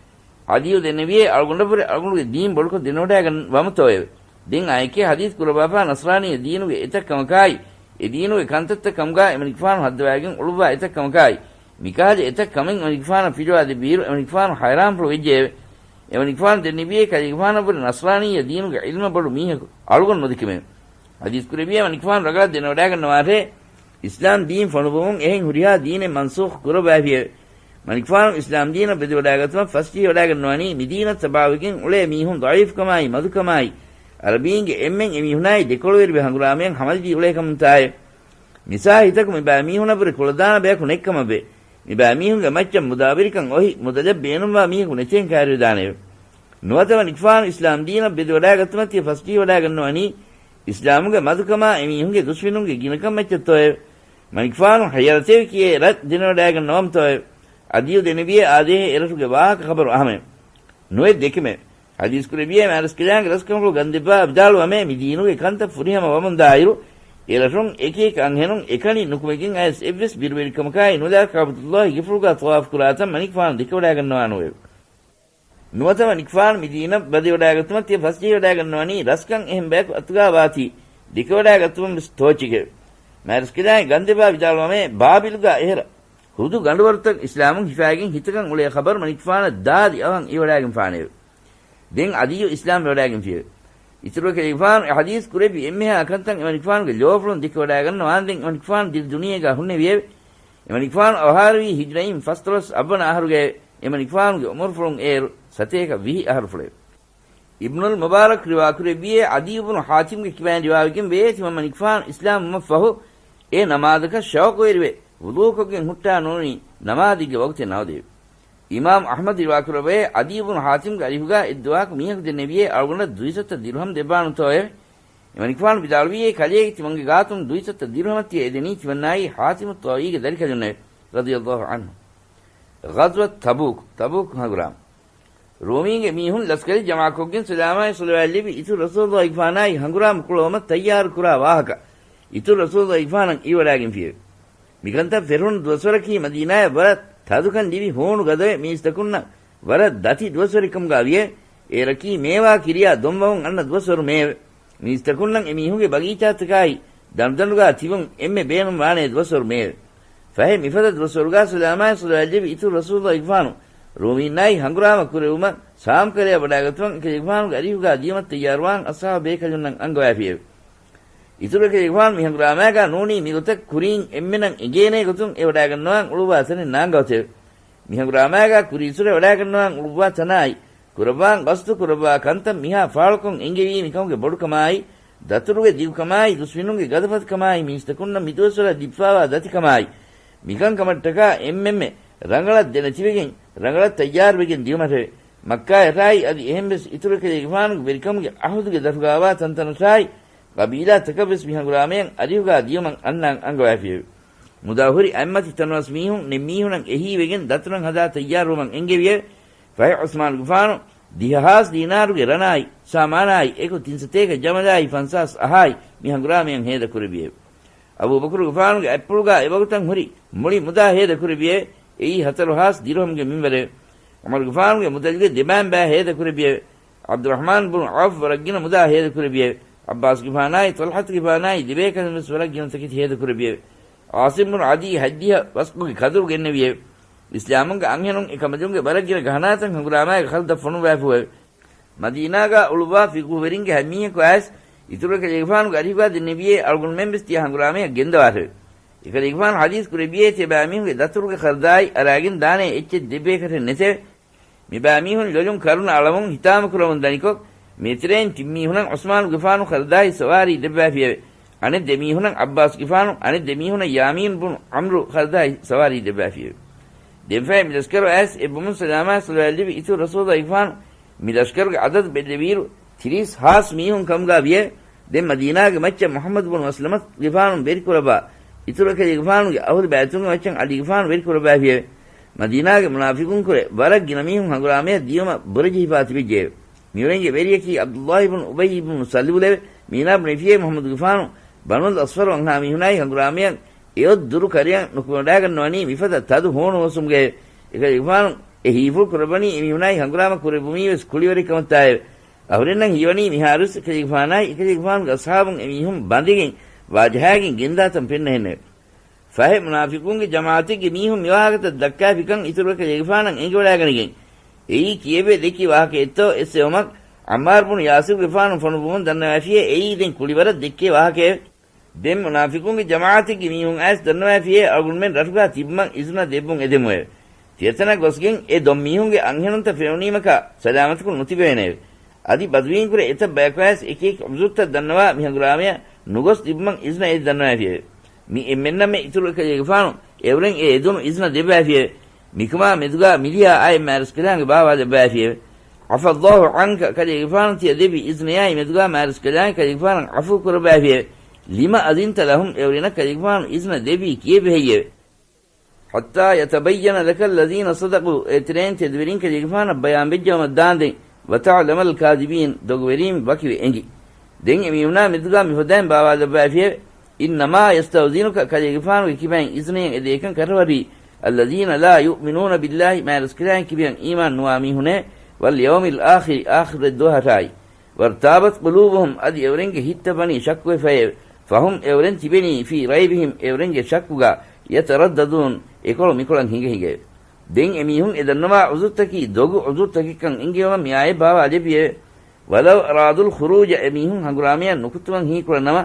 ޢަލީއު ދެންނެވިޔޭ އަޅުގަނޑަށްވުރެ އަޅުގަނޑުގެ ދީން ބޮޑުކޮށް ދެނެވަޑާގަން ވަމުތޯއެވެ. ދެން އާއެކޭ ޙަދީޘް ކުރައްވާފާ ނަޞްރާނީ ދީނުގެ އެތައް ކަމަކާއި، އެ ދީނުގެ ކަންތައްތައް ކަމުގާ އެމަނިކުފާނު ހައްދަވާގެން އުޅުއްވާ އެތައް ކަމަކާއި، މިކަހަލަ އެތައް ކަމެއް އެމަނިކުފާނަށް ފިލުވާ ދެއްވިއިރު އެމަނިކުފާނު ޙައިރާންފުޅު ވެއްޖެއެވެ. އެމަނިކުފާނު ދެންނެވިޔޭ ކަލޭގެފާނަށްވުރެ ނަޞްރާނީ ދީނުގެ ޢިލްމަށް ބޮޑު މީހަކު އަޅުގަނޑު ނުދެކެމެވެ. ޙަދީޘް ކުރެއްވިޔޭ މަނިކުފާނު ރަނގަޅަށް ދެނެވަޑާގަންނަވާށޭ، އިސްލާމް ދީން ފޮނުއްވުމުން އެހެން ހުރިހާ ދީނެއް މަންސޫޚް ކުރައްވާފިއެވެ. މަނިކުފާނު އިސްލާމް ދީނަށް ވެދެވަޑާގަތުމަށް ފަސްޓީހިވަޑާގަންނަވަނީ މިދީނަށް ތަބާވެގެން އުޅޭ މީހުން ޟަޢީފުކަމާއި މަދުކަމާއި، ޢަރަބީންގެ އެންމެން އެމީހުނާއި ދެކޮޅުވެރިވެ ހަނގުރާމަޔަށް ހަމަލިވީ އުޅޭކަމުންތާއެވެ. މިސާ ހިތަކު މިބާ މީހުނަށްވުރެ ކުޅަދާނަ ބަޔަކު ނެތްކަމަށްވެ. މިބާ މީހުންގެ މައްޗަށް މުދާވެރިކަން އޮހި މުދަލަށް ބޭނުންވާ މީހަކު ނެތޭން ކައިރިވެދާނެއެވެ. ނުވަތަ މަނިކުފާނު އިސްލާމް ދީނަށް ވެދެވަޑާގަތުމަށް ތިޔަ ފަސްޓީހިވަޑާގަންނަވަނީ، އިސްލާމުގެ މަދުކަމާ އެމީހުންގެ ދުޝްމަނުންގެ ގިނަކަން މައްޗަށްތޯއެވެ. މަނިކުފާނު ޙަޔަރަތެވެ ކިޔޭ ރަށް ދެނެވަޑާގަންނަވަމުތޯއެވެ. ޢަލީއު ދެނެވިޔޭ އާދޭހޭ އެރަށުގެ ވާހަކަ ޚަބަރު އަހަމެވެ. ނުވެ ދެކެމެވެ. ޙަދީޘް ކުރެއްވިއޭ، މާތްރަސްކަލާނގެ ރަސްކަންފުޅު ގަންދެއްވާ ވިދާޅުވަމޭ، މި ދީނުގެ ކަންތައް ފުރިހަމަ ވަމުންދާއިރު، އެ ރަށުން އެކިއެކި އަންހެނުން އެކަނި ނުކުމެގެން އައިސް އެއްވެސް ބިރުވެރިކަމަކާއި ނުލާ ކަޢުބަތުﷲ ގެފުޅުގާ ޠަވާފު ކުރާތަން މަނިކުފާނު ދެކެވަޑާގަންނަވާނެއެވެ. ނުވަތަ މަނިކުފާނު މި ދީނަށް ވަދެވަޑާގަތުމަށް ތިޔަ ފަސްޖެހިވަޑާގަންނަވަނީ ރަސްކަން އެހެން ބަޔަކު އަތުގާ ވާތީ ދެކެވަޑާގަތުމަށް ވެސް ތޯއްޗެކެވެ. މާތްރަސްކަލާނގެ ގަންދެއްވާ ވިދާޅުވަމޭ، ބާބިލުގާ އެހެރަ ހުދު ގަނޑުވަރުތައް އިސްލާމުން ހިފާގެން ހިތަކަށް އުޅޭ ޚަބަރު މަނިކުފާނަށް ދާދި އަވަހަށް އިވަޑާގެންފާނެއެވެ. ދެން އަދިއްޔު އިސްލާމް ވެވަޑާގެންފިއެވެ. އިތުރު ކަލޭގެފާނު އެ ޙަދީޘް ކުރެއްވި އެންމެހާ ކަންތައް އެމަނިކުފާނުގެ ލޯފުޅުން ދެކެވަޑާގަންނަވާންދެން އެމަނިކުފާނު ދިރި ދުނިޔޭގާ ހުންނެވިއެވެ. އެމަނިކުފާނު އަވަހާރަވީ ހިޖްރައިން ފަސްދޮޅަސް އަށްވަނަ އަހަރުގައެވެ. އެމަނިކުފާނުގެ އުމުރުފުޅުން އޭރު ސަތޭކަ ވިހި އަހަރުފުޅެވެ. އިބްނުލް މުބާރަކް ރިވާކުރެއްވިއޭ، ޢަދީ ބުނު ޙާތިމްގެ ކިބައިން ރިވާވެގެންވޭ، ތިމަން މަނިކުފާނު އިސްލާމް ވުމަށްފަހު އެ ނަމާދަކަށް ޝައުޤުވެރިވެ، ވުޟޫކޮށްގެން ހުއްޓާ ނޫނީ ނަމާދެއްގެ ވަގުތެއް ނަވަދެވެ. އިމާމް އަޙްމަދު ރިވާކުރައްވައޭ، ޢަދީ ބުނު ޙާތިމްގެ އަރިހުގާ އެއްދުވަހަކު މީހަކު ދެންނެވިއޭ، އަޅުގަނޑަށް ދުއިސައްތަ ދިރުހަމް ދެއްވާނުތޯއެވެ؟ އެމަނިކުފާނު ވިދާޅުވިއޭ، ކަލޭގެ ތިމަންގެ ގާތުން ދުއިސައްތަ ދިރުހަމަށް ތިޔަ އެދެނީ ތިމަންނާއީ ޙާތިމު ޠާއީގެ ދަރިކަލުންނެވެ. ރަޟިޔަﷲ ޢަންހު. ޣަޒްވަތު ތަބޫކް، ތަބޫކް ހަނގުރާމަ. ރޫމީންގެ މީހުން ލަސްކަރީ ޖަމާކޮށްގެން ސަލާމާއި ޞަލަވާތް ލެއްވި އިތުރު ރަސޫލުﷲ ގެފާނާއި ހަނގުރާމަ ކުޅައުމަށް ތައްޔާރު ކުރާ ވާހަކަ އިތުރު ރަސޫލުﷲ ގެފާނަށް އިވަޑާގެންފިއެވެ. މިކަންތައް ފެށުނު ދުވަސްވަރަކީ މަދީނާއަށް ވަރަށް ތަދުކަން ލިބި ހޫނު ގަދަވެ މީސްތަކުންނަށް ވަރަށް ދަތި ދުވަސްވަރެއް ކަމުގާ ވިއެވެ. އޭރަކީ މޭވާ ކިރިޔާ ދޮންވަމުން އަންނަ ދުވަސްވަރު މޭވެ. މީސްތަކުންނަށް އެމީހުންގެ ބަގީޗާތަކާއި ދަނޑުދަނޑުގާ ތިބުން އެންމެ ބޭނުން ވާނޭ ދުވަސްވަރު މޭވެ. ފަހެ މިފަދަ ދުވަސްވަރުގާ ސަލާމާއި ޞަލަވާތް ލެއްވި އިތުރު ރަސޫލުﷲ ގެފާނު ރޫމީންނާއި ހަނގުރާމަ ކުރެވުމަށް ޝާމް ކަރަޔަށް ވަޑާގަތުމަށް އެކަލޭގެފާނުގެ އަރިހުގާ ދިޔުމަށް ތައްޔާރުވާން އަޞްޙާބު ބޭކަލުންނަށް އަންގަވާފިއެވެ. އިތުރު އެކަލޭގެފާނު މި ހަނގުރާމާގާ ނޫނީ މިގޮތަށް ކުރީން އެންމެނަށް އެނގޭނޭ ގޮތުން އެ ވަޑާގަންނަވާން އުޅުއްވާ ތަނެއް ނާންގަވަތެވެ. މި ހަނގުރާމާގާ ކުރީއްސުރެ ވަޑާގަންނަވާން އުޅުއްވާ ތަނާއި، ކުރައްވާން ގަސްތު ކުރައްވާ ކަންތައް މިހާ ފާޅުކޮށް އެންގެވީ މިކަމުގެ ބޮޑުކަމާއި، ދަތުރުގެ ދިގުކަމާއި، ދުސްމިނުންގެ ގަދަފަތުކަމާއި، މީސްތަކުންނަށް މިދުވަސްވަރަށް ލިބިފާވާ ދަތިކަމާއި، މިކަންކަމަށްޓަކާ އެންމެންމެ ރަނގަޅަށް ދެނެތިވެގެން، ރަނގަޅަށް ތައްޔާރުވެގެން ދިޔުމަށެވެ. މައްކާއަށާއި އަދި އެހެންވެސް އިތުރު އެކަލޭގެފާނުގެ ވެރިކަމުގެ އަހުދުގެ ދަށުގާވާ ތަންތަނަށާއި، ޤަބީލާތަކަށްވެސް މި ހަނގުރާމަޔަށް އަރިހުގާ ދިޔުމަށް އަންނާން އަންގަވާފިއެވެ. މުދާ ހުރި އަތްމަތި ތަނަވަސް މީހުން ނެތް މީހުނަށް އެހީވެގެން ދަތުރަށް ހަދާ ތައްޔާރުވުމަށް އެންގެވިއެވެ. ފަހެ ޢުސްމާނުގެފާނު ދިހަހާސް ދީނާރުގެ ރަނާއި، ސާމާނާއި އެކު ތިން ސަތޭކަ ޖަމަލާއި ފަންސާސް އަހާއި މި ހަނގުރާމަޔަށް ހޭދަކުރެއްވިއެވެ. އަބޫބަކުރުގެފާނުގެ އަތްޕުޅުގާ އެވަގުތަށް ހުރި މުޅި މުދާ ހޭދަކުރެއްވިއެވެ. އެއީ ހަތަރު ހާސް ދިރުހަމްގެ މިންވަރެވެ. ޢުމަރުގެފާނުގެ މުދަލުގެ ދެބައިންބައި ހޭދަކުރެއވިއެވެ. ޢަބްދުއްރަޙްމާން ބުނު ޢައުފް ވަރަށްގިނަ މުދާ ހޭދަކުރެއްވިއެވެ. ޢައްބާސްގެފާނާއި ޠަލްޙަތުގެފާނާއި ދެބޭކަލުންވެސް ވަރަށްގިނަ ތަކެތި ހޭދަކުރެއްވިއެވެ. ޢާޞިމް ބުނު ޢަދީ ހަތްދިހަ ވަސްކުގެ ކަދުރު ގެންނެވިއެވެ. އިސްލާމުންގެ އަންހެނުން އެކަމަލުންގެ ވަރަށްގިނަ ގަހަނާތައް ހަނގުރާމާގެ ޚަލްދަށް ފޮނުއްވާފައެވެ. މަދީނާގާ އުޅުއްވާ ފިޤުހުވެރިންގެ ހަތް މީހަކު އައިސް، އިތުރު އެކަލޭގެފާނުގެ އަރިހުގާ ދެންނެވިއޭ އަޅުގަނޑުމެންވެސް ތިޔަ ހަނގުރާމަޔަށް ގެންދަވާށެވެ. އެކަލޭގެފާނު ޙަދީޘް ކުރެއްވިއޭ ތިޔަބައިމީހުންގެ ދަތުރުގެ ޚަރަދާއި އަރާގެން ދާނޭ އެއްޗެއް ދެއްވޭކަށެއް ނެތެވެ. މިބައިމީހުން ލޮލުން ކަރުނަ އަޅަމުން ހިތާމަކުރަމުން ދަނިކޮށް، މިއެތެރެއިން ތިން މީހުނަށް ޢުސްމާނުގެފާނު ޚަރަދާއި ސަވާރީ ދެއްވާފިއެވެ. އަނެއް ދެ މީހުނަށް ޢައްބާސްގެފާނު، އަނެއް ދެ މީހުނަށް ޔާމީން ބުނު ޢަމްރު ޚަރަދާއި ސަވާރީ ދެއްވާފިއެވެ. ދެންފަހެ މި ލަޝްކަރު އައިސް އެބުމުން ސަލާމާ ޞަލަވާތް ލެއްވި އިތުރު ރަސޫލުﷲ ގެފާނު މި ލަޝްކަރުގެ ޢަދަދު ބެއްލެވިއިރު، ތިރީސް ހާސް މީހުން ކަމުގާ ވިއެވެ. ދެން މަދީނާގެ މައްޗަށް މުޙައްމަދު ބުނު މަސްލަމަތުގެފާނު ވެރިކުރައްވާ، އިތުރު އެކަލޭގެފާނުގެ އަހުލު ބައިތުންގެ މައްޗަށް ޢަލީގެފާނު ވެރިކުރައްވާފިއެވެ. މަދީނާގެ މުނާފިޤުންކުރެ ވަރަށް ގިނަ މީހުން ހަނގުރާމަޔަށް ދިޔުމަށް ބުރަޖެހިފާ ތިބެއްޖެއެވެ. މިއުޅެންގެ ވެރިޔަކީ ޢަބްދުﷲ ބުނު އުބައްޔި ބުނު ސަލޫލެވެ. މީނާ ބުނެފިއޭ މުޙައްމަދުގެފާނު ބަނުލް އަޞްފަރު އަންހާ މީހުނާއި ހަނގުރާމަޔަށް އެއޮތް ދުރު ކަރަޔަށް ނުކުމެވަޑާގަންނަވަނީ މިފަދަ ތަދު ހޫނު ހުސުމުގައެވެ. އެކަލޭގެފާނު އެ ހީފުޅު ކުރައްވަނީ އެމީހުނާއި ހަނގުރާމަ ކުރެއްވުމީވެސް ކުޅިވަރެއް ކަމަށްތާއެވެ. އަހުރެންނަށް ހީވަނީ މިހާރުވެސް އެކަލޭގެފާނާއި އެކަލޭގެފާނުގެ އަޞްޙާބުން އެމީހުން ބަނދެގެން ވާޖަހާގެން ގެންދާތަން ފެންނަހެންނެވެ. ފަހެ މުނާފިޤުންގެ ޖަމާޢަތެއްގެ މީހުން މިވާހަކަތައް ދައްކާފިކަން އިތުރު އެކަލޭގެފާނަށް އެނގިވަޑާގަނެގެން، އެއީ ކިއެއްވެ ދެއްކި ވާހަކައެއްތޯ އެއްސެވުމަށް ޢައްމާރު ބުނު ޔާސިރުގެފާނު ފޮނުއްވުމުން ދަންނަވާފިއޭ، އެއީ ދެން ކުޅިވަރަށް ދެއްކޭ ވާހަކައެވެ. ދެން މުނާފިޤުންގެ ޖަމާޢަތެއްގެ މީހުން އައިސް ދަންނަވާފިއޭ، އަޅުގަނޑުމެން ރަށުގާ ތިބުމަށް އިޒުނަ ދެއްވުން އެދެމުއެވެ. ތިޔަތަނަށް ގޮސްގެން އެ ދޮންމީހުންގެ އަންހެނުންތައް ފެނުނީމަކާ ސަލާމަތަކުން ނުތިބެވޭނެއެވެ. އަދި ބަދުވީންކުރެ އެތައް ބަޔަކު އައިސް އެކިއެކި ޢުޛުރުތައް ދަންނަވާ މި ހަނގުރާމަޔަށް ނުގޮސް ތިބުމަށް އިޒުނަ އެދި ދަންނަވާފިއެވެ. މި އެންމެންނަށްމެ އިތުރު އެކަލޭގެފާނު އެއުރެން އެ އެދުނު އިޒުނަ ދެއްވާފިއެވެ. މިކަމާ މެދުގާ މިލިޔާ އާއެއް މާތްރަސްކަލާނގެ ބާވާލައްވާފިއެވެ. عفا الله عنك، ކަލޭގެފާނު ތިޔަ ދެއްވި އިޒުނަޔާއި މެދުގާ މާތްރަސްކަލާނގެ ކަލޭގެފާނަށް ޢަފޫ ކުރައްވާފިއެވެ. لم أذنت لهم، އެއުރެނަށް ކަލޭގެފާނު އިޒުނަ ދެއްވީ ކީއެއްވެ ހެއްޔެވެ؟ حتى يتبين لك الذين صدقوا، އޭތެރެއިން ތެދުވެރިން ކަލޭގެފާނަށް ބަޔާންވެއްޖައުމަށް ދާންދެން، وتعلم الكاذبين، ދޮގުވެރީން ވަކިވެ އެނގި. ދެން އެމީހުނާ މެދުގާ މިފަދައިން ބާވާލައްވައިފިއެވެ. إنما يستأذنك، ކަލޭގެފާނުގެ ކިބައިން އިޒުނައަށް އެދޭކަން ކަށަވަރީ، الذين لا يؤمنون بالله، މާތްރަސްކަލާނގެ ކިބައިން އީމާން ނުވާ މީހުނޭ، واليوم الآخر، އާޚިރަތް ދުވަހަށާއި. وارتابت قلوبهم، އަދި އެވެރިންގެ ހިތްތައް ވަނީ ޝައްކުވެފައެވެ. فهم، އެވެރިން ތިބެނީ، في ريبهم، އެވެރިންގެ ޝައްކުގާ، يترددون، އެކޮޅު މިކޮޅަށް ހިނގަ ހިނގައެވެ. ދެން އެމީހުން އެ ދަންނަވާ ޢުޛުރުތަކީ ދޮގު ޢުޛުރުތަކެއްކަން އެނގިވަމަން މި އާޔަތް ބާވާލެއްވިއެވެ. ولو أرادوا الخروج، އެމީހުން ހަނގުރާމަޔަށް ނުކުތުމަށް ހީކުރަންނަމަ،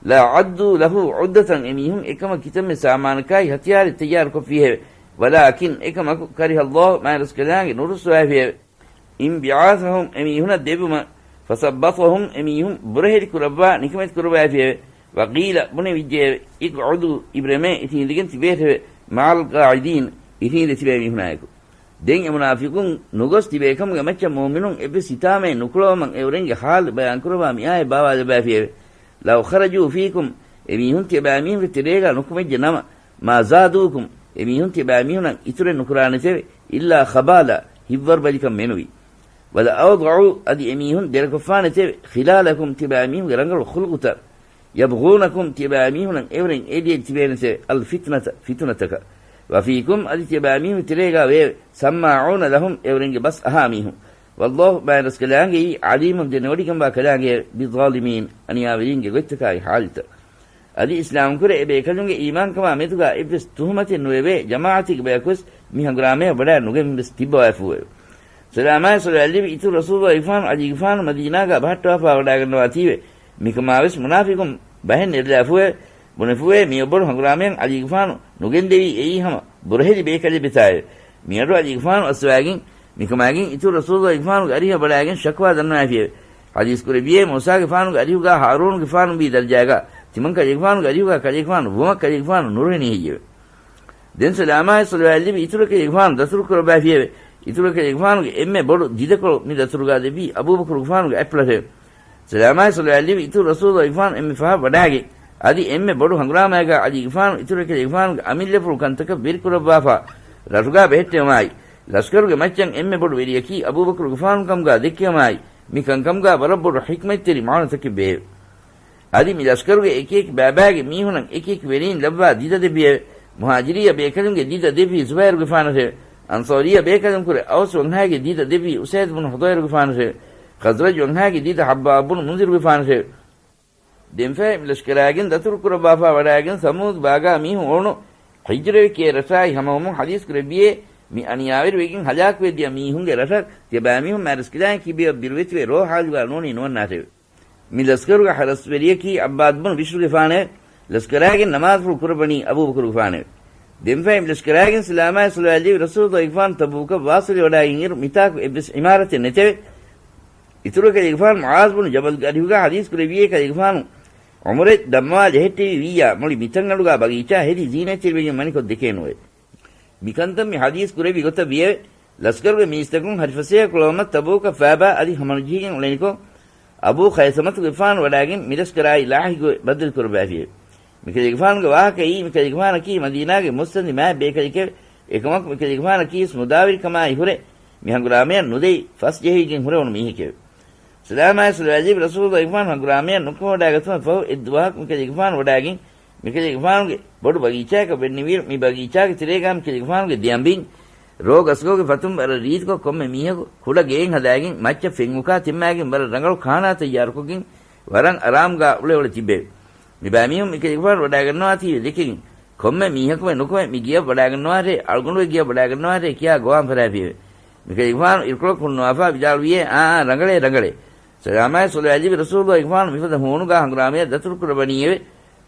لأعدوا له عدة، އެމީހުން އެކަމަށް ކިތަންމެ ސާމާނަކާއި ހަތިޔާރެއް ތައްޔާރުކޮށްފިއެވެ. ولكن، އެކަމަކު، كره الله، މާތްރަސްކަލާނގެ ނުރުއްސުވައިފިއެވެ. انبعاثهم، އެމީހުނަށް ދެއްވުމަށް، فثبطهم، އެމީހުން ބުރަހެލި ކުރައްވާ ނިކަމެތި ކުރައްވައިފިއެވެ. وقيل، ބުނެވިއްޖެއެވެ. اقعدوا، އިބުރެމޭ، އިށީނދެގެން ތިބޭށެވެ. مع القاعدين، އިށީނދެ ތިބޭ މީހުނާއެކު. ދެން އެ މުނާފިޤުން ނުގޮސް ތިބޭކަމުގެ މައްޗަށް މުއުމިނުން އެއްވެސް ހިތާމައެއް ނުކުޅަވަމަން އެއުރެންގެ ޙާލު ބަޔާންކުރައްވާ މިއާޔަތް ބާވާލައްވައިފިއެވެ. لو خرجوا فيكم، އެމީހުން ތިޔަބައިމީހުންގެ ތެރޭގާ ނުކުމެއްޖެ ނަމަ، ما زادوكم، އެމީހުން ތިޔަބައިމީހުނަށް އިތުރެއް ނުކުރާނެތެވެ. إلا خبالا، ހިތްވަރުބަލިކަން މެނުވީ. ولأوضعوا، އަދި އެމީހުން ދެރަކޮށްފާނެތެވެ. خلالكم، ތިޔަބައިމީހުންގެ ރަނގަޅު ޚުލުޤުތައް. يبغونكم، ތިޔަބައިމީހުނަށް އެވެރިން އެދިޔަ ތިބޭނެތެވެ. الفتنة، ފިތުނަތަކަށް. وفيكم، އަދި ތިޔަބައިމީހުންގެ ތެރޭގާ ވެއެވެ. سماعون لهم، އެވެރިންގެ ބަސް އަހާ މީހުން. والله، މާތްރަސްކަލާނގެއީ، عليم، ދެނެވޮޑިގެންވާ ކަލާނގެއެވެ. بالظالمين، އަނިޔާވެރީންގެ ގޮތްތަކާއި ޙާލުތައް. އަދި އިސްލާމްކުރެ އެބޭކަލުންގެ އީމާންކަމާ މެދުގާ އެއްވެސް ތުހުމަތެއް ނުވެވޭ، ޖަމާޢަތެއްގެ ބަޔަކުވެސް މި ހަނގުރާމަޔަށް ވަޑައި ނުގެންވެސް ތިއްބަވައިފޫއެވެ. ސަލާމާއި ޞަލަވާތް ލިބި އިތުރު ރަސޫލު އިފާން އަލީގެފާނު މަދީނާގާ ބަހައްޓަވާފާ ވަޑައިގަންނަވާތީވެ. މިކަމާވެސް މުނާފިޤުން ބަހެއް ނެރެލާފޫއެވެ. ބުނެފޫއެވެ. މިއޮއްބޮޑު ހަނގުރާމަޔަށް އަލީގެފާނު ނުގެންދެވީ އެއީ ހަމަ ބުރަހެލި ބޭކަލެއް ވެތާއެވެ. މިއަޑު އަލީގެފާނު އައްސަވާގެން މިކަމާގެން އިތުރު ރަސޫލު އިފާނުގެ އަރިހަށް ވަޑައިގެން ޝަކުވާ ދަންނަވައިފިއެވެ. ޙަދީޘް ކުރެއްވިއޭ، މޫސާގެފާނުގެ އަރިހުގާ ހާރޫނުގެފާނު ވީ ދަރަޖާގާ، ތިމަންކަލޭގެފާނުގެ އަރިހުގާ ކަލޭގެފާނު ވުމަށް ކަލޭގެފާނު ނުރުހެނީ ހެއްޔެވެ؟ ދެން ސަލާމާއި ޞަލަވާތް ލިބި އިތުރު ކަލޭގެފާނު ދަތުރު ކުރައްވައިފިއެވެ. އިތުރު ކަލޭގެފާނުގެ އެންމެ ބޮޑު ދިދަކޮޅު މި ދަތުރުގާ ދެއްވީ އަބޫބަކުރުގެފާނުގެ އަތްޕުޅަށެވެ. ސަލާމާއި ޞަލަވާތް ލިބި އިތުރު ރަސޫލު އިފާން އެންމެ ފަހަށް ވަޑާގެން، އަދި އެންމެ ބޮޑު ހަނގުރާމައިގާ އަލީގެފާނު އިތުރު ކަލޭގެފާނުގެ އަމިއްލަފުޅު ކަންތަކަށް ވެރިކުރައްވާފާ ރަށުގާ ބެހެއްޓެވުމާއި، ލަޝްކަރުގެ މައްޗަށް އެންމެ ބޮޑު ވެރިޔަކީ އަބޫބަކުރުގެފާނު ކަމުގާ ދެއްކެވުމާއި، މި ކަންކަމުގާ ވަރަށް ބޮޑު ޙިކްމަތްތެރި މާނަތަކެއް ވެއެވެ. އަދި މި ލަޝްކަރުގެ އެކިއެކި ބައިބައިގެ މީހުނަށް އެކިއެކި ވެރީން ލައްވާ ދިދަ ދެއްވިއެވެ. މުހާޖިރިއްޔަ ބޭކަލުންގެ ދިދަ ދެއްވީ ޒުބައިރުގެފާނަށެވެ. އަންޞާރިއްޔަ ބޭކަލުންކުރެ އައުސް ވަންހާގެ ދިދަ ދެއްވީ އުސައިދު ބުނު ޙުޟައިރުގެފާނަށެވެ. ޚަޒްރަޖް ވަންހާގެ ދިދަ ޙައްބާބު ބުނު މުންޒިރުގެފާނަށެވެ. ދެންފަހެ މި ލަޝްކަރާގެން ދަތުރު ކުރައްވާފާ ވަޑާގެން ސަމޫދު ބާގާ މީހުން އޮޅުނު ހިޖްރަވެ ކިޔޭ ރަށާއި ހަމަވަމުން ޙަދީޘް ކުރެއްވިއޭ، މި އަނިޔާވެރިވެގެން ހަލާކުވެދިޔަ މީހުންގެ ރަށަށް ތިޔަބައިމީހުން މާތްރަސްކަލާނގެ ކިބަޔަށް ބިރުވެތިވެ ރޯ ހާލުގާ ނޫނީ ނުވަންނާށެވެ. މި ލަސްކަރުގެ ހަރަސްވެރިޔަކީ ޢައްބާދު ބުނު ބިޝްރުގެފާނެވެ. ލަސްކަރާގެން ނަމާދުފުޅު ކުރައްވަނީ އަބޫބަކުރުގެފާނެވެ. ދެންފަހެ މި ލަސްކަރާގެން ސަލާމާއި ޞަލަވާތް ލިބި ރަސޫލު އިފާން ތަބޫކަށް ވާޞިލުވެވަޑައިގެން އިރު މިތާކު އެއްވެސް ޢިމާރަތެއް ނެތެވެ. އިތުރު ކަލޭގެފާނު މުޢާޒު ބުނު ޖަބަލްގެ އަރިހުގާ ޙަދީޘް ކުރެއްވިއޭ ކަލޭގެފާނު ޢުމުރެއް ދަމަވާ ޖެހެއްޓެވި ވިއްޔާ މުޅި މިތަންގަނޑުގާ ބަގީޗާ ހެދި ޒީނަތްތެރިވެގެން ވަނިކޮށް ދެކޭނުވެ. މިކަންތައް މި ޙަދީޘް ކުރެއްވި ގޮތަށް ވިއެވެ. ލަސްކަރުގެ މީސްތަކުން ހަށިފަސޭހަ ކުޅަވަމަށް ތަބޫކަށް ފައިބާ އަދި ހަމަނުޖެހިގެން އުޅެނިކޮށް، އަބޫ ޚައިސަމަތުގެފާނު ވަޑާގެން މި ލަސްކަރާއި ލާހިގުވެ ބައްދަލު ކުރައްވައިފިއެވެ. މިކަލޭގެފާނުގެ ވާހަކައީ، މިކަލޭގެފާނަކީ މަދީނާގެ މުއްސަނދި މާތް ބޭކަލެކެވެ. އެކަމަކު މިކަލޭގެފާނަކީ ވެސް މުދާވެރިކަމާއި ހުރެ މި ހަނގުރާމަޔަށް ނުދެވި ފަސް ޖެހިގެން ހުރެވުނު މީހެކެވެ. ސަލާމާއި ޞަލަވާތް ލިބި ރަސޫލު އިފާން ހަނގުރާމަޔަށް ނުކުމެވަޑައިގަތުމަށް ފަހު އެއްދުވަހަކު މިކަލޭގެފާނު ވަޑާގެން މިކަލޭގެފާނުގެ ބޮޑު ބަގީޗާއަކަށް ވެންނެވިއިރު، މި ބަގީޗާގެ ތެރޭގާ މިކަލޭގެފާނުގެ ދެއަނބިން ރޯ ގަސްގަހުގެ ފަތުން ވަރަށް ރީތިކޮށް ކޮންމެ މީހަކު ކުޑަ ގެއެއް ހަދާގެން މައްޗަށް ފެންއުކާ ތިންމާގެން ވަރަށް ރަނގަޅު ކާނާ ތައްޔާރުކޮށްގެން ވަރަށް އަރާމުގާ އުޅެ އުޅެ ތިއްބެވެ. މި ބައިމީހުން މިކަލޭގެފާނު ވަޑާގަންނަވާތީވެ ދެކެގެން ކޮންމެ މީހަކުމެ ނުކުމެ މި ގެޔަށް ވަޑާގަންނަވާށޭ، އަޅުގަނޑުގެ ގެޔަށް ވަޑާގަންނަވާށޭ ކިޔާ ގޮވާން ފަރާފިއެވެ. މިކަލޭގެފާނު އިރުކޮޅަކު ހުންނަވާފާ ވިދާޅުވިއޭ، އާ، އާ، ރަނގަޅޭ، ރަނގަޅޭ. ސަލާމާއި ޞަލަވާތް ލިބި ރަސޫލު އިފާނު މިފަދަ ހޫނުގާ ހަނގުރާމަޔަށް ދަތުރު ކުރައްވަނީއެވެ.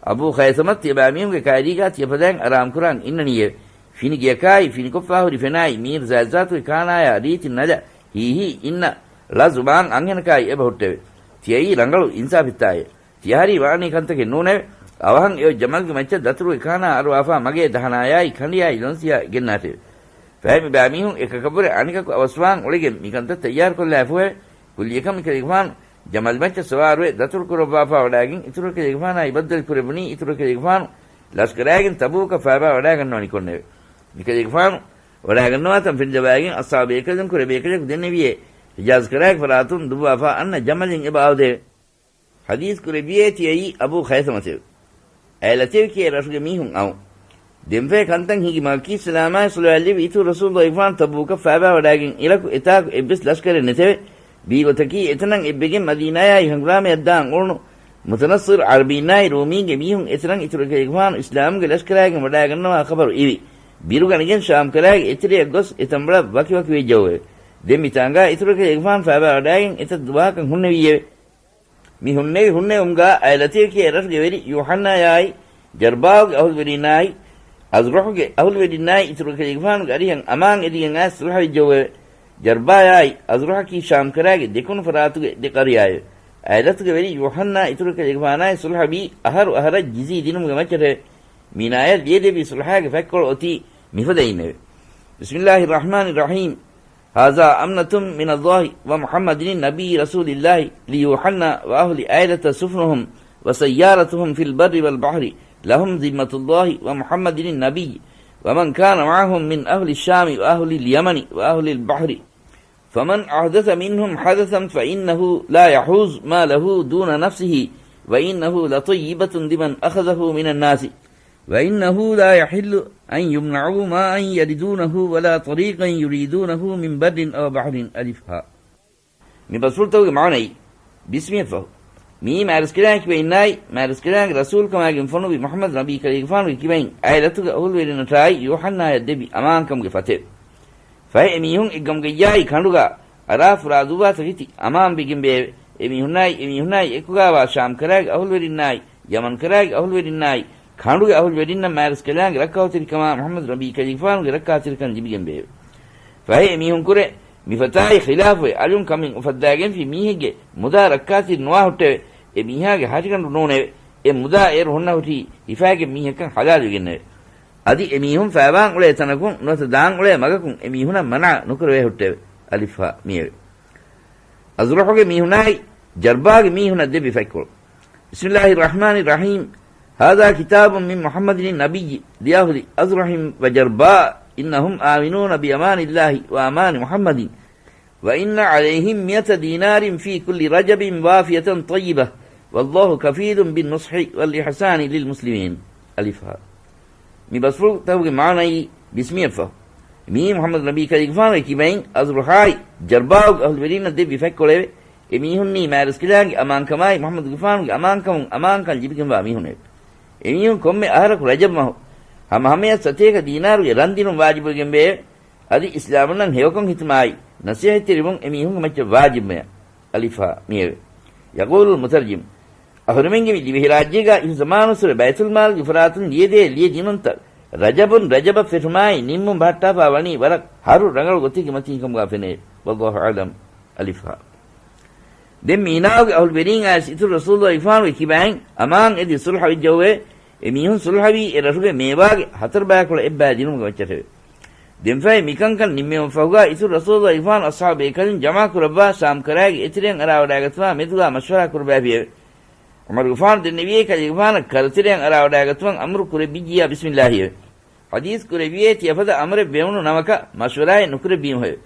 އަބޫ ޚައިސަމަ ތިޔަބައިމީހުންގެ ކައިރީގާ ތިޔަފަދައިން އަރާމް ކުރާން އިންނަނީއެވެ. ފިނި ގެޔަކާއި ފިނިކޮށްފާ ހުރި ފެނާއި މީރު ޒާތްޒާތުގެ ކާނާޔާ ރީތި ނަލަ ހީހީ އިންނަ ޅަ ޒުބާން އަންހެނަކާއި އެބަހުއްޓެވެ. ތިޔައީ ރަނގަޅު އިންސާފިއްތާއޭ. ތިޔަހަރީ ވާނީ ކަންތަކެއް ނޫނެވެ. އަވަހަށް އެއޮތް ޖަމަލްގެ މައްޗަށް ދަތުރުގެ ކާނާ އަރުވާފާ މަގޭ ދަހަނާޔާއި ކަނޑިޔާއި ލޮންސިޔާ ގެންނާށެވެ. ފަހެ މި ބައިމީހުން އެކަކަށްވުރެ އަނެކަކު އަވަސްވާން އުޅެގެން މިކަންތައް ތައްޔާރުކޮށްލާފޫއެވެ. ކުއްލިއަކަށް މިކަލޭގެފާނު ޖަމަލް މައްޗަށް ސަވާރުވެ ދަތުރު ކުރައްވާފާ ވަޑާގެން އިތުރު ކަލޭގެފާނާއި ބައްދަލު ކުރެއްވުނީ އިތުރު ކަލޭގެފާނު ލަސްކަރާގެން ތަބޫކަށް ފައިބާ ވަޑާގަންނަވަނިކޮށްނެވެ. މިކަލޭގެފާނު ވަޑާގަންނަވާތަން ފެނިލަވާގެން އަޞްޙާބު ބޭކަލުންކުރެ ބޭކަލަކު ދެންނެވިއޭ، ހިޖާޒް ކަރާގެ ފަރާތުން ދުއްވާފަ އަންނަ ޖަމަލިން އެބަ އާދެވެ. ޙަދީޘް ކުރެއްވިޔޭ ތިޔައީ އަބޫ ޚައިސަމަތެވެ. އައި ލަތީފް ކިޔޭ ރަށުގެ މީހުން އައު. ދެންފަހެ ކަންތައް ހިނގި މައްކީ ސަލާމާއި ޞަލަވާތް ލެއްވި އިތުރު ރަސޫލު އިފާން ތަބޫކަށް ފައިބާވަޑާގެން އިރަކު އެތާކު އެއްވެސް ލަޝްކަރެއް ނެތެވެ. ވީގޮތަކީ އެތަނަށް އެއްވެގެން މަދީނާޔާއި ހަނގުރާމަޔަށްދާން އުޅުނު މުތަނައްޞިރު ޢަރަބީންނާއި ރޫމީންގެ މީހުން އެތަނަށް އިތުރު ކަލޭގެފާނު އިސްލާމުގެ ލަޝްކަރާގެން ވަޑާގަންނަވާ ޚަބަރު އިވި. ބިރުގަނެގެން ޝާމްކަރާގެ އެތެރެއަށް ގޮސް އެތަންބަޅަށް ވަކިވަކިވެއްޖައުވެވެ. ދެން މިތާނގާ އިތުރު ކަލޭގެފާނު ފައިބާވަޑާގެން އެތައް ދުވަހަކަށް ހުންނެވިއެވެ. މި ހުންނެވި ހުންނެވުމުގާ އައި ލަތީފް ކިޔޭ ރަށުގެ ވެރި ޔޫޙަންނާޔާއި، ޖަރްބާއުގެ އަހުލުވެރީންނާއި، އަޒްރަޙުގެ އަހުލުވެރިންނާއި އިތުރު ކަލޭގެފާނުގެ އަރިހަށް އަމާން އެދިގެން އައިސް ޞުލްޙަވެއްޖައުވެވެ. ޖަރްބާޔާއި އަޒްރަޙަކީ ޝާމްކަރާގެ ދެކުނު ފަރާތުގެ ދެ ޤަރިޔާއެވެ. އައި ލަތުގެ ވެރި ޔޫޙަންނާ އިތުރު ކަލޭގެފާނާއި ޞުލްޙަވީ އަހަރު އަހަރަށް ޖިޒީ ދިނުމުގެ މައްޗަށެވެ. މީނާޔަށް ލިޔެދެއްވި ޞުލްޙާގެ ފަތްކޮޅު އޮތީ މިފަދައިންނެވެ. بسم الله الرحمن الرحيم. هذا أمنة من الله ومحمد النبي رسول الله ليوحنا وأهل أيلة سفنهم وسيارتهم في البر والبحر لهم ذمة الله ومحمد النبي ومن كان معهم من أهل الشام وأهل اليمن وأهل البحر، فمن أحدث منهم حدثا فإنه لا يحوز ما له دون نفسه، وإنه لطيبة لمن أخذه من الناس، وإنه لا يحل أن يمنعوا ماء يردونه ولا طريقا يريدونه من بر أو بحر. އަލިފް ހާ. މި ބަސްފުޅުތަކުގެ މާނައީ، ބިސްމިއަށްފަހު، މިއީ މާތްރަސްކަލާނގެ ކިބައިންނާއި، މާތްރަސްކަލާނގެ ރަސޫލުކަމާގެން ފޮނުވި މުޙައްމަދު ނަބީ ކަލޭގެފާނުގެ ކިބައިން އާއިލަތުގެ އަހުލުވެރިންނަށާއި ޔޫޙަންނާޔަށް ދެއްވި އަމާންކަމުގެ ފަތެވެ. ފަހެ އެމީހުން އެއްގަމުގައްޔާއި ކަނޑުގާ އަރާ ފުރާ ދުއްވާ ތަކެތި އަމާންވެގެންވެއެވެ. އެމީހުންނާއި، އެމީހުންނާއި އެކުގާވާ ޝާމްކަރާގެ އަހުލުވެރިންނާއި، ޔަމަންކަރާގެ އަހުލުވެރިންނާއި، ކަނޑުގެ އަހުލުވެރިންނަށް މާތްރަސްކަލާނގެ ރައްކާތެރިކަމާ މުޙައްމަދު ނަބީ ކަލޭގެފާނުގެ ރައްކާތެރިކަން ލިބިގެންވެއެވެ. ފަހެ އެމީހުންކުރެ މިފަތާއި ޚިލާފުވެ އަލުން ކަމެއް އުފައްދާގެންފި މީހެއްގެ މުދާ ރައްކާތެރި ނުވާ ހުއްޓެވެ. އެ މީހާގެ ހަށިގަނޑު ނޫނެވެ. އެ މުދާ އޭރު ހުންނަ ހުށީ ހިފާގެން މީހަކަށް ޙަލާލުވެގެންނެވެ. އަދި އެމީހުން ފައިވާން އުޅޭ ތަނަކުން ނުވަތަ ދާން އުޅޭ މަގަކުން އެމީހުނަށް މަނާ ނުކުރެވޭ ހުއްޓެވެ. އަލިފް ހާ މިއެވެ. އަޒްރަޙުގެ މީހުނާއި ޖަރްބާގެ މީހުނަށް ދެއްވި ފަތްކޮޅު. بسم الله الرحمن الرحيم. هذا كتاب من محمد النبي لأهل أزرح وجرباء إنهم آمنون بأمان الله وأمان محمد وإن عليهم مئة دينار في كل رجب وافية طيبة والله كفيل بالنصح والإحسان للمسلمين. އަލިފް ހާ. މި ބަސްފުޅުތަކުގެ މާނައީ، ބިސްމިއަށްފަހު، މިއީ މުޙައްމަދު ނަބީ ކަލޭގެފާނުގެ ކިބައިން އަޒްރަޙާއި ޖަރްބާއުގެ އަހުލުވެރީންނަށް ދެއްވި ފަތްކޮޅެވެ. އެމީހުންނީ މާތްރަސްކަލާނގެ އަމާންކަމާއި މުޙައްމަދުގެފާނުގެ އަމާންކަމުން އަމާންކަން ލިބިގެންވާ މީހުނެވެ. އެމީހުން ކޮންމެ އަހަރަކު ރަޖަބް މަހު ހަމަހަމަޔަށް ސަތޭކަ ދީނާރުގެ ރަންދިނުން ވާޖިބުވެގެންވެއެވެ. އަދި އިސްލާމުންނަން ހެޔޮކޮށް ހިތުމާއި ނަސޭހަތްތެރިވުން އެމީހުންގެ މައްޗަށް ވާޖިބުމެއް. އަލިފާ މިއެވެ. ޔަޤޫލުލް މުތަރްޖިމް، އަހުރެމެންގެ މި ދިވެހިރާއްޖޭގާ އިހުޒަމާނުއްސުރެ ބައިތުލްމާލުގެ ފަރާތުން ލިޔެދޭ ލިޔެ ދިނުންތައް ރަޖަބުން ރަޖަބަށް ފެށުމާއި ނިންމުން ބަހައްޓާފާ ވަނީ ވަރަށް ހަރު ރަނގަޅު ގޮތެއްގެ މަތީން ކަމުގާ ފެނޭ. ވައްލާހު އަޢްލަމް. އަލިފާ. ދެން މީނާގެ އަހުލުވެރީން އައިސް އިތުރު ރަސޫލު އިފާނުގެ ކިބައިން އަމާން އެދި ސުލްހަވެއްޖައުވެ. އެމީހުން ސުލްހަވީ އެ ރަށުގެ މޭވާގެ ހަތަރު ބަޔަކުޅަ އެއްބަޔަށް ދިނުމުގެ މައްޗަށެވެ. ދެންފަހެ މިކަންކަން ނިންމެވުން ފަހުގާ އިތުރު ރަސޫލު އިފާނު އަޞްޙާބު ބޭކަލުން ޖަމާ ކުރައްވާ ޝާމް ކަރާގެ އެތެރެއަށް އަރާވަޑާގަތުމާ މެދުގާ މަޝްވަރާ ކުރައްވާފިއެވެ. ޢުމަރުގެފާނު ދެންނެވިއޭ ކަލޭގެފާނަށް ކަރަތެރެއަށް އަރާވަޑާގަތުމަށް އަމުރު ކުރެއްވިއްޖިޔާ ބިސްމިއްލާހިއެވެ. ޙަދީޘް ކުރެއްވިއޭ ތިޔަފަދަ އަމުރެއް ވެވުނު ނަމަކަށް މަޝްވަރާއެއް ނުކުރެއްވީމުހެވެ.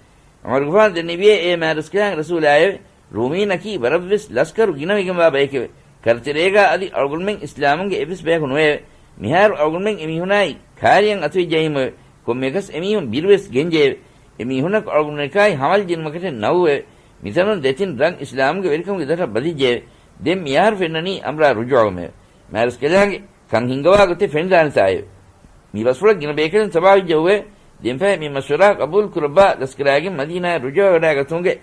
ޢުމަރުގެފާނު ދެންނެވިއޭ އޭ މާތްރަސްކަލާނގެ ރަސޫލާއެވެ. ރޫމީންނަކީ ވަރަށްވެސް ލަސްކަރު ގިނަވެގެންވާ ބައެކެވެ. ކަރަތެރޭގާ އަދި އަޅުގަނޑުމެން އިސްލާމުންގެ އެއްވެސް ބަޔަކު ނުވެއެވެ. މިހާރު އަޅުގަނޑުމެން އެމީހުނާއި ކާރިއަށް އަތުވެއްޖައީމުއެވެ. ކޮންމެއަކަސް އެމީހުން ބިރުވެސް ގެންޖެއެވެ. އެމީހުންނަކު އަޅުގަނޑުމެންނަކާއި ހަމަލު ޖެނުމަކަށެއް ނައުއެވެ. މިތަނުން ދެތިން ރަށް އިސްލާމުގެ ވެރިކަމުގެ ދަށަށް ބަދިއްޖެއެވެ. ދެން މިހާރު ފެންނަނީ އަމްރާ ރުޖޫޢުމެވެ. މާތްރަސްކަލާނގެ ކަން ހިންގަވާ ގޮތެއް ފެނިދާނެތާއެވެ. މި ބަސްފުޅަށް ގިނަ ބޭކަލުން ސަމާވެއްޖައުވެ. ދެންފަހެ މި މަޝްވަރާ ޤަބޫލު ކުރައްވާ ލަސްކަރާގެން މަދީނާއަށް ރުޖޫޢަވެވަޑާގަތުމުގެ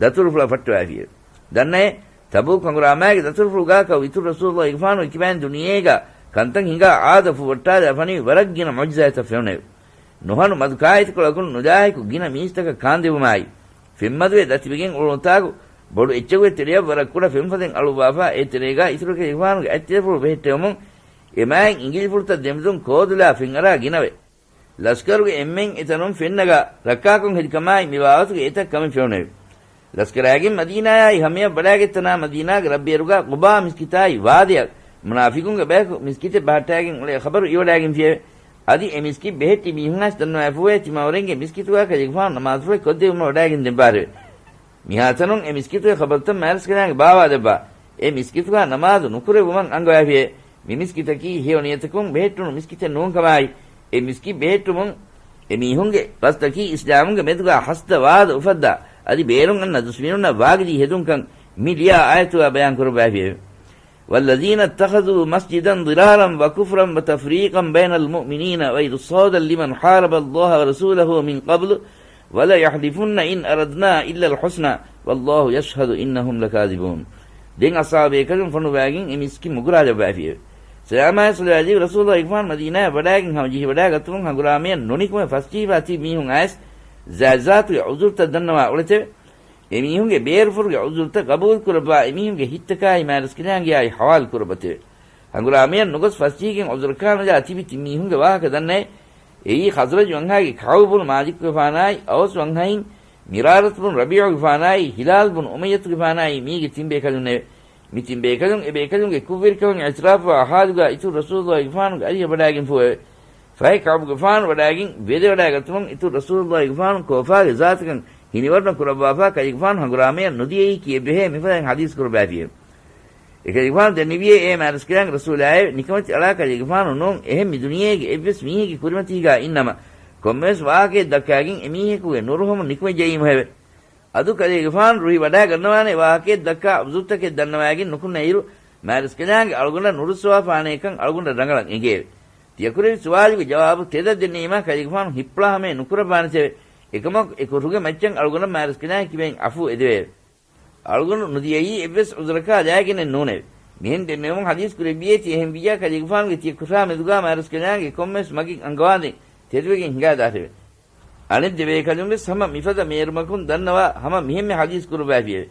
ދަތުރުފުޅަށް ފައްޓަވައިފިއެވެ. ދަންނައޭ، ތަބޫކް ހަނގުރާމާގެ ދަތުރުފުޅުގާކަށް އިތުރު ރަސޫލު އިގްފާނު ކިބައިން ދުނިޔޭގަ ކަންތައް ހިނގާ އާދަ ފޫވައްޓާލާ ފަނިވި ވަރަށް ގިނަ މުޢުޖިޒާތްތައް ފެނުނެވެ. ނުހަނު މަދު ކާއެތިކޮޅަކުން ނުލާހިކު ގިނަ މީސްތަކަށް ކާންދެވުމާއި، ފެންމަދުވެ ދަތިވެގެން އުޅުނުތާކު ބޮޑު އެއްޗެއްގެ ތެރެއަށް ވަރަށް ކުޑަ ފެންފަދައިން އަޅުއްވާފާ އެ ތެރޭގާ އިތުރު ކަލޭގެފާނުގެ އަތްތިލަފުޅު ބެހެއްޓެވުމުން އެމާތް އިނގިލިފުޅުތައް ދެމެދުން ކޯދުލާ ފެންއަރާ ގިނަވެ. ލަސްކަރުގެ އެންމެން އެތަނުން ފެންނަގާ ރައްކާކޮށް ހެދިކަމާއި މި ބާވަތުގެ އެތައް ކަމެއް ފެނުނެވެ. ލަސްކަރާގެން މަދީނާޔާއި ހަމަޔަށް ވަޑާގަތްތަނާ މަދީނާގެ ރަށްބޭރުގާ ޤުބާ މިސްކިތާއި ވާދަޔަށް މުނާފިޤުންގެ ބަޔަކު މިސްކިތެއް ބަހައްޓާގެން އުޅޭ ޚަބަރު އިވަޑާގެންފިއެވެ. އަދި އެ މިސްކިތް ބެހެއްޓި މީހުން އައިސް ދަންނަވައިފޫއޭ ތިމާވަރެންގެ މިސްކިތުގާ ކަލޭގެފާނު ނަމާދުފުޅެއް ކޮށްދެއްވުމަށް ވަޑާގެން ދެން ބާރެވެ. މިހާތަނުން އެ މިސްކިތުގެ ޚަބަރުތައް މާތްރަސްކަލާނގެ ބާވާލައްވާ. އެ މިސްކިތުގަ ނަމާދު ނުކުރެއްވުމަށް އަންގަވައިފިއެވެ. މި މިސްކިތަކީ ހެޔޮ ނިޔަތަކުން ބެހެއްޓުނު މިސްކިތެއް ނޫންކަމާއި، އެ މިސްކިތް ބެހެއްޓުމުން އެ މީހުންގެ ގަސްދަކީ އިސްލާމުންގެ މެދުގަ ހަސަދަ ވާދަ އުފައްދާ، އަދި ބޭރުން އަންނަ ދުސްމިނުންނަށް ވާގިދީ ހެދުންކަން މި ލިޔާ އާޔަތުގަ ބަޔާން ކުރައްވައިފިއެވެ. والذين اتخذوا مسجدا ضرارا وكفرا وتفريقا بين المؤمنين وإرصادا لمن حارب الله ورسوله من قبل وليحلفن إن أردنا إلا الحسنى والله يشهد إنهم لكاذبون. ދެން އަޞްޙާބު ބޭކަލުން ފޮނުވާގެން އެ މިސްކިތް މުގުރާލައްވައިފިއެވެ. ސަލާމާއި ޞަލަވާތް ލިބި ރަސޫލުﷲ ގެފާނު މަދީނާއަށް ވަޑާގެން ހަމަޖެހިވަޑާގަތުމުން ހަނގުރާމަޔަށް ނުނިކުމެ ފަސްޖެހިފާ ތިބި މީހުން އައިސް ޒާތްޒާތުގެ ޢުޛުރުތައް ދަންނަވާ އުޅެތެވެ. އެމީހުންގެ ބޭރުފުށުގެ ޢުޛުރުތައް ގަބޫލުކުރައްވާ، އެމީހުންގެ ހިތްތަކާއި މާތްރަސްކަލާނގެއާއި ޙަވާލު ކުރައްވަތެވެ. ހަނގުރާމަޔަށް ނުގޮސް ފަސްޖެހިގެން ޢުޛުރަކާ ނުލާ ތިބި ތިން މީހުންގެ ވާހަކަ ދަންނައެވެ. އެއީ ޚަޒްރަޖު ވަންހާގެ ކަޢުބު ބުނު މާލިކުގެފާނާއި، އައުސް ވަންހައިން މިރާރަތު ބުނު ރަބީޢުގެފާނާއި، ހިލާލް ބުނު އުމައްޔަތުގެފާނާއި މީގެ ތިން ބޭކަލުންނެވެ. މި ތިން ބޭކަލުން އެ ބޭކަލުންގެ ކުށްވެރިކަމަށް އިޢުތިރާފުވާ ޙާލުގަ އިތުރު ރަސޫލުﷲ ގެފާނުގެ އަރިހަށް ވަޑާގެންފޫއެވެ. ފަހެ ކަޢުބުގެފާނު ވަޑާގެން ވެދެވަޑާގަތުމުން އިތުރު ރަސޫލުﷲ ގެފާނު ކޯފާގެ ޒާތަކަށް ހިނިވަރުނަ ކުރައްވާފާ ކަލޭގެފާނު ހަނގުރާމަޔަށް ނުދިޔައީ ކީއެއް ބެހޭ މިފަދައިން ޙަދީޘް ކުރައްވައިފިއެވެ. އެކަލޭގެފާނު ދެންނެވިއޭ އޭ މާތްރަސްކަލާނގެ ރަސޫލާއެވެ. ނިކަމެތި އަޅާ ކަލޭގެފާނު ނޫން އެހެން މި ދުނިޔޭގެ އެއްވެސް މީހެއްގެ ކުރިމަތީގަ އިންނަމަ، ކޮންމެވެސް ވާހަކައެއް ދައްކާގެން އެމީހަކުގެ ނުރުހަމުން ނިކުމެ ޖެހީމުހެވެ. އަދު ކަލޭގެފާނު ރުހި ވަޑާ ގަންނަވާނެ ވާހަކައެއް ދައްކާ ޢުޛުރުތަކެއް ދަންނަވާގެން ނުކުންނައިރު، މާތްރަސްކަލާނގެ އަޅުގަނޑަށް ނުރުއްސަވާފާނޭކަން އަޅުގަނޑަށް ރަނގަޅަށް އެނގެއެވެ. ތިޔަ ކުރެއްވި ސުވާލުގެ ޖަވާބު ތެދަށް ދެންނެވީމާ ކަލޭގެފާނު ހިއްޕުޅާ ހަމަޔަށް ނުކުރައްވާނެތެވެ. އެކަމަކު އެ ކުށުގެ މައްޗަށް އަޅުގަނޑަށް މާތްރަސްކަލާނގެ ކިބައިން ޢަފޫ އެދެވެއެވެ. އަޅުގަނޑު ނުދިޔައީ އެއްވެސް ޢުޛުރަކާ ލާގެނެއް ނޫނެވެ. މިހެން ދެންނެވުމުން ޙަދީޘް ކުރެއްވިއޭ ތިޔަ އެހެންވިއްޔާ ކަލޭގެފާނުގެ ތިޔަ ކުށާ މެދުގާ މާތްރަސްކަލާނގެ ކޮންމެވެސް މަގެއް އަންގަވާދޭން ތެދުވެގެން ހިނގާދާށެވެ. އަނެއް ދެބޭކަލުން ވެސް ހަމަ މިފަދަ މޭރުމަކުން ދަންނަވާ ހަމަ މިހެންމެ ޙަދީޘް ކުރައްވައިފިއެވެ.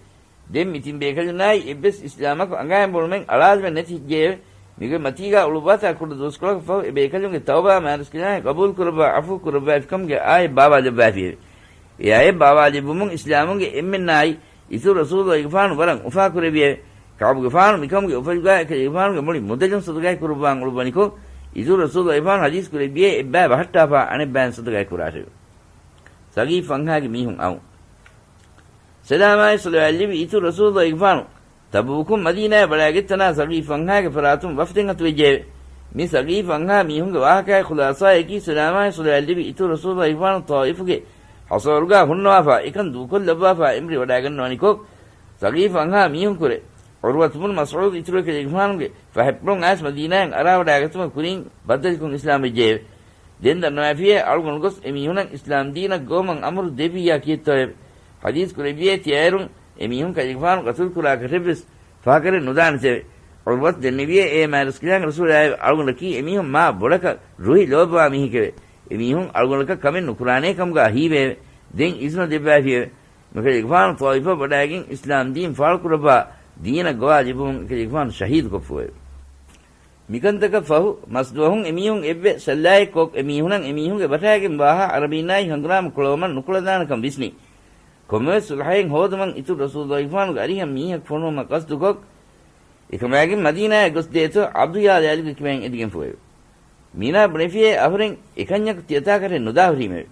ދެން މި ތިން ބޭކަލުންނާއި އެއްވެސް އިސްލާމަކު އަނގައިން ބޮޑުމެއް އަޅާލުމެއް ނެތި ހިއްޖެއެވެ. މިގޮތް މަތީގާ އުޅުއްވާތާ ކުޑަ ދުވަސްކޮޅަކަށް ފަހު އެ ބޭކަލުންގެ ތައުބާ މާތްރަސްކަލާނގެ ޤަބޫލު ކުރައްވާ ޢަފޫ ކުރައްވައިފިކަމުގެ އާޔަތް ބާވާލައްވައިފިއެވެ. އެ އާޔަތް ބާވާލެއްވުމުން އިސްލާމުންގެ އެންމެންނާއި އިތުރު ރަސޫލުގެފާނު ވަރަށް އުފާކުރެއްވިއެވެ. ކަޢުބުގެފާނު މިކަމުގެ އުފަލުގާ އެކަލޭގެފާނުގެ މުޅި މުދަލުން ޞަދަޤާތް ކުރައްވާން އުޅުއްވަނިކޮށް، އިތުރު ރަސޫލުގެފާނު ޙަދީޘް ކުރެއްވިއޭ އެއްބައި ބަހައްޓާފާ އަނެއްބައިން ޞަދަޤާތް ކުރާށެވެ. ސަގީފް ފަންހާގެ މީހުން އައުން. ސަލާމާއި ޞަލަވާތް ލިބި އިތުރު ރަސޫލުގެފާނު ތަބޫކުން މަދީނާއަށް ވަޑާގަތްތަނާ ސަގީފް ފަންހާގެ ފަރާތުން ވަފްދެއް އަތުވެއްޖެއެވެ. މި ސަގީފް ފަންހާ މީހުންގެ ވާހަކައި ޚުލާޞާއަކީ ސަލާމާއި ޞަލަވާތް ލިބި އިތުރު ރަސޫލުގެފާނު ޠާއިފުގެ ޙަޞަރުގާ ހުންނަވާފާ އެކަން ދޫކޮށްލައްވާފާ އެނބުރި ވަޑާގަންނަވަނިކޮށް، ސަގީފް ފަންހާ މީހުންކުރެ، ޢުރްވަތު ބުނު މަސްޢޫދު އިތުރު ކަލޭގެފާނުގެ ފަހަތްޕުޅުން އައިސް މަދީނާއަށް އަރާވަޑާގަތުމަށް ކުރިން ބައްދަލުކޮށް އިސްލާމް ވެއްޖެއެވެ. ދެން ދަންނަވައިފިއޭ އަޅުގަނޑު ގޮސް އެމީހުނަށް އިސްލާމް ދީނަށް ގޮވަމުން އަމުރު ދެއްވިއްޔާ ކީއްތޯއެވެ؟ ޙަދީޘް ކުރެއްވިއޭ ތިޔައިރުން އެމީހުން ކަލޭގެފާނު ޤަތުލު ކުރާކަށެއްވެސް ފާކަރެއް ނުދާނެތެވެ. ޢުރްވަތު ދެންނެވިއޭ އޭ މާތްރަސްކަލާނގެ ރަސޫލާއެވެ. އަޅުގަނޑަކީ އެމީހުން މާ ބޮޑަކަށް ރުހި ލޯބިވާ މީހެކެވެ. އެމީހުން އަޅުގަނޑަކަށް ކަމެއް ނުކުރާނޭ ކަމުގާ ހީވެއެވެ. ދެން އިޒުނަ ދެއްވައިފިއެވެ. މިކަލޭގެފާނު ޠާއިފަށް ވަޑާގެން އިސްލާމް ދީން ފާޅުކުރައްވާ ދީނަށް ގޮވާލެއްވުމުން އެކަލޭގެފާނު ޝަހީދުކޮށްފުއެވެ. މިކަންތަކަށް ފަހު، މަސްދުވަހުން އެމީހުން އެއްވެ ސައްލާއެއްކޮށް، އެމީހުނަށް އެމީހުންގެ ބަޓާގެން ވާހާ ޢަރަބީންނާއި ހަނގުރާމަ ކުޅަވަމަށް ނުކުޅަދާނަކަން ވިސްނި. ކޮންމެވެސް ޞުލްޙައެއް ހޯދުމަށް އިތުރު ރަސޫލުގެފާނުގެ އަރިހަށް މީހަކު ފޮނުވުމަށް ޤަޞްދުކޮށް، އެކަމާގެން މަދީނާއަށް ގޮސްދޭތޯ ޢަބްދު ޔާލާލުގެ ކިބައިން އެދިގެންފުއެވެ. މީނާ ބުނެފިއޭ އަހުރެން އެކަންޏަކު ތިޔަތާކަށެއް ނުދާހުރީމެވެ.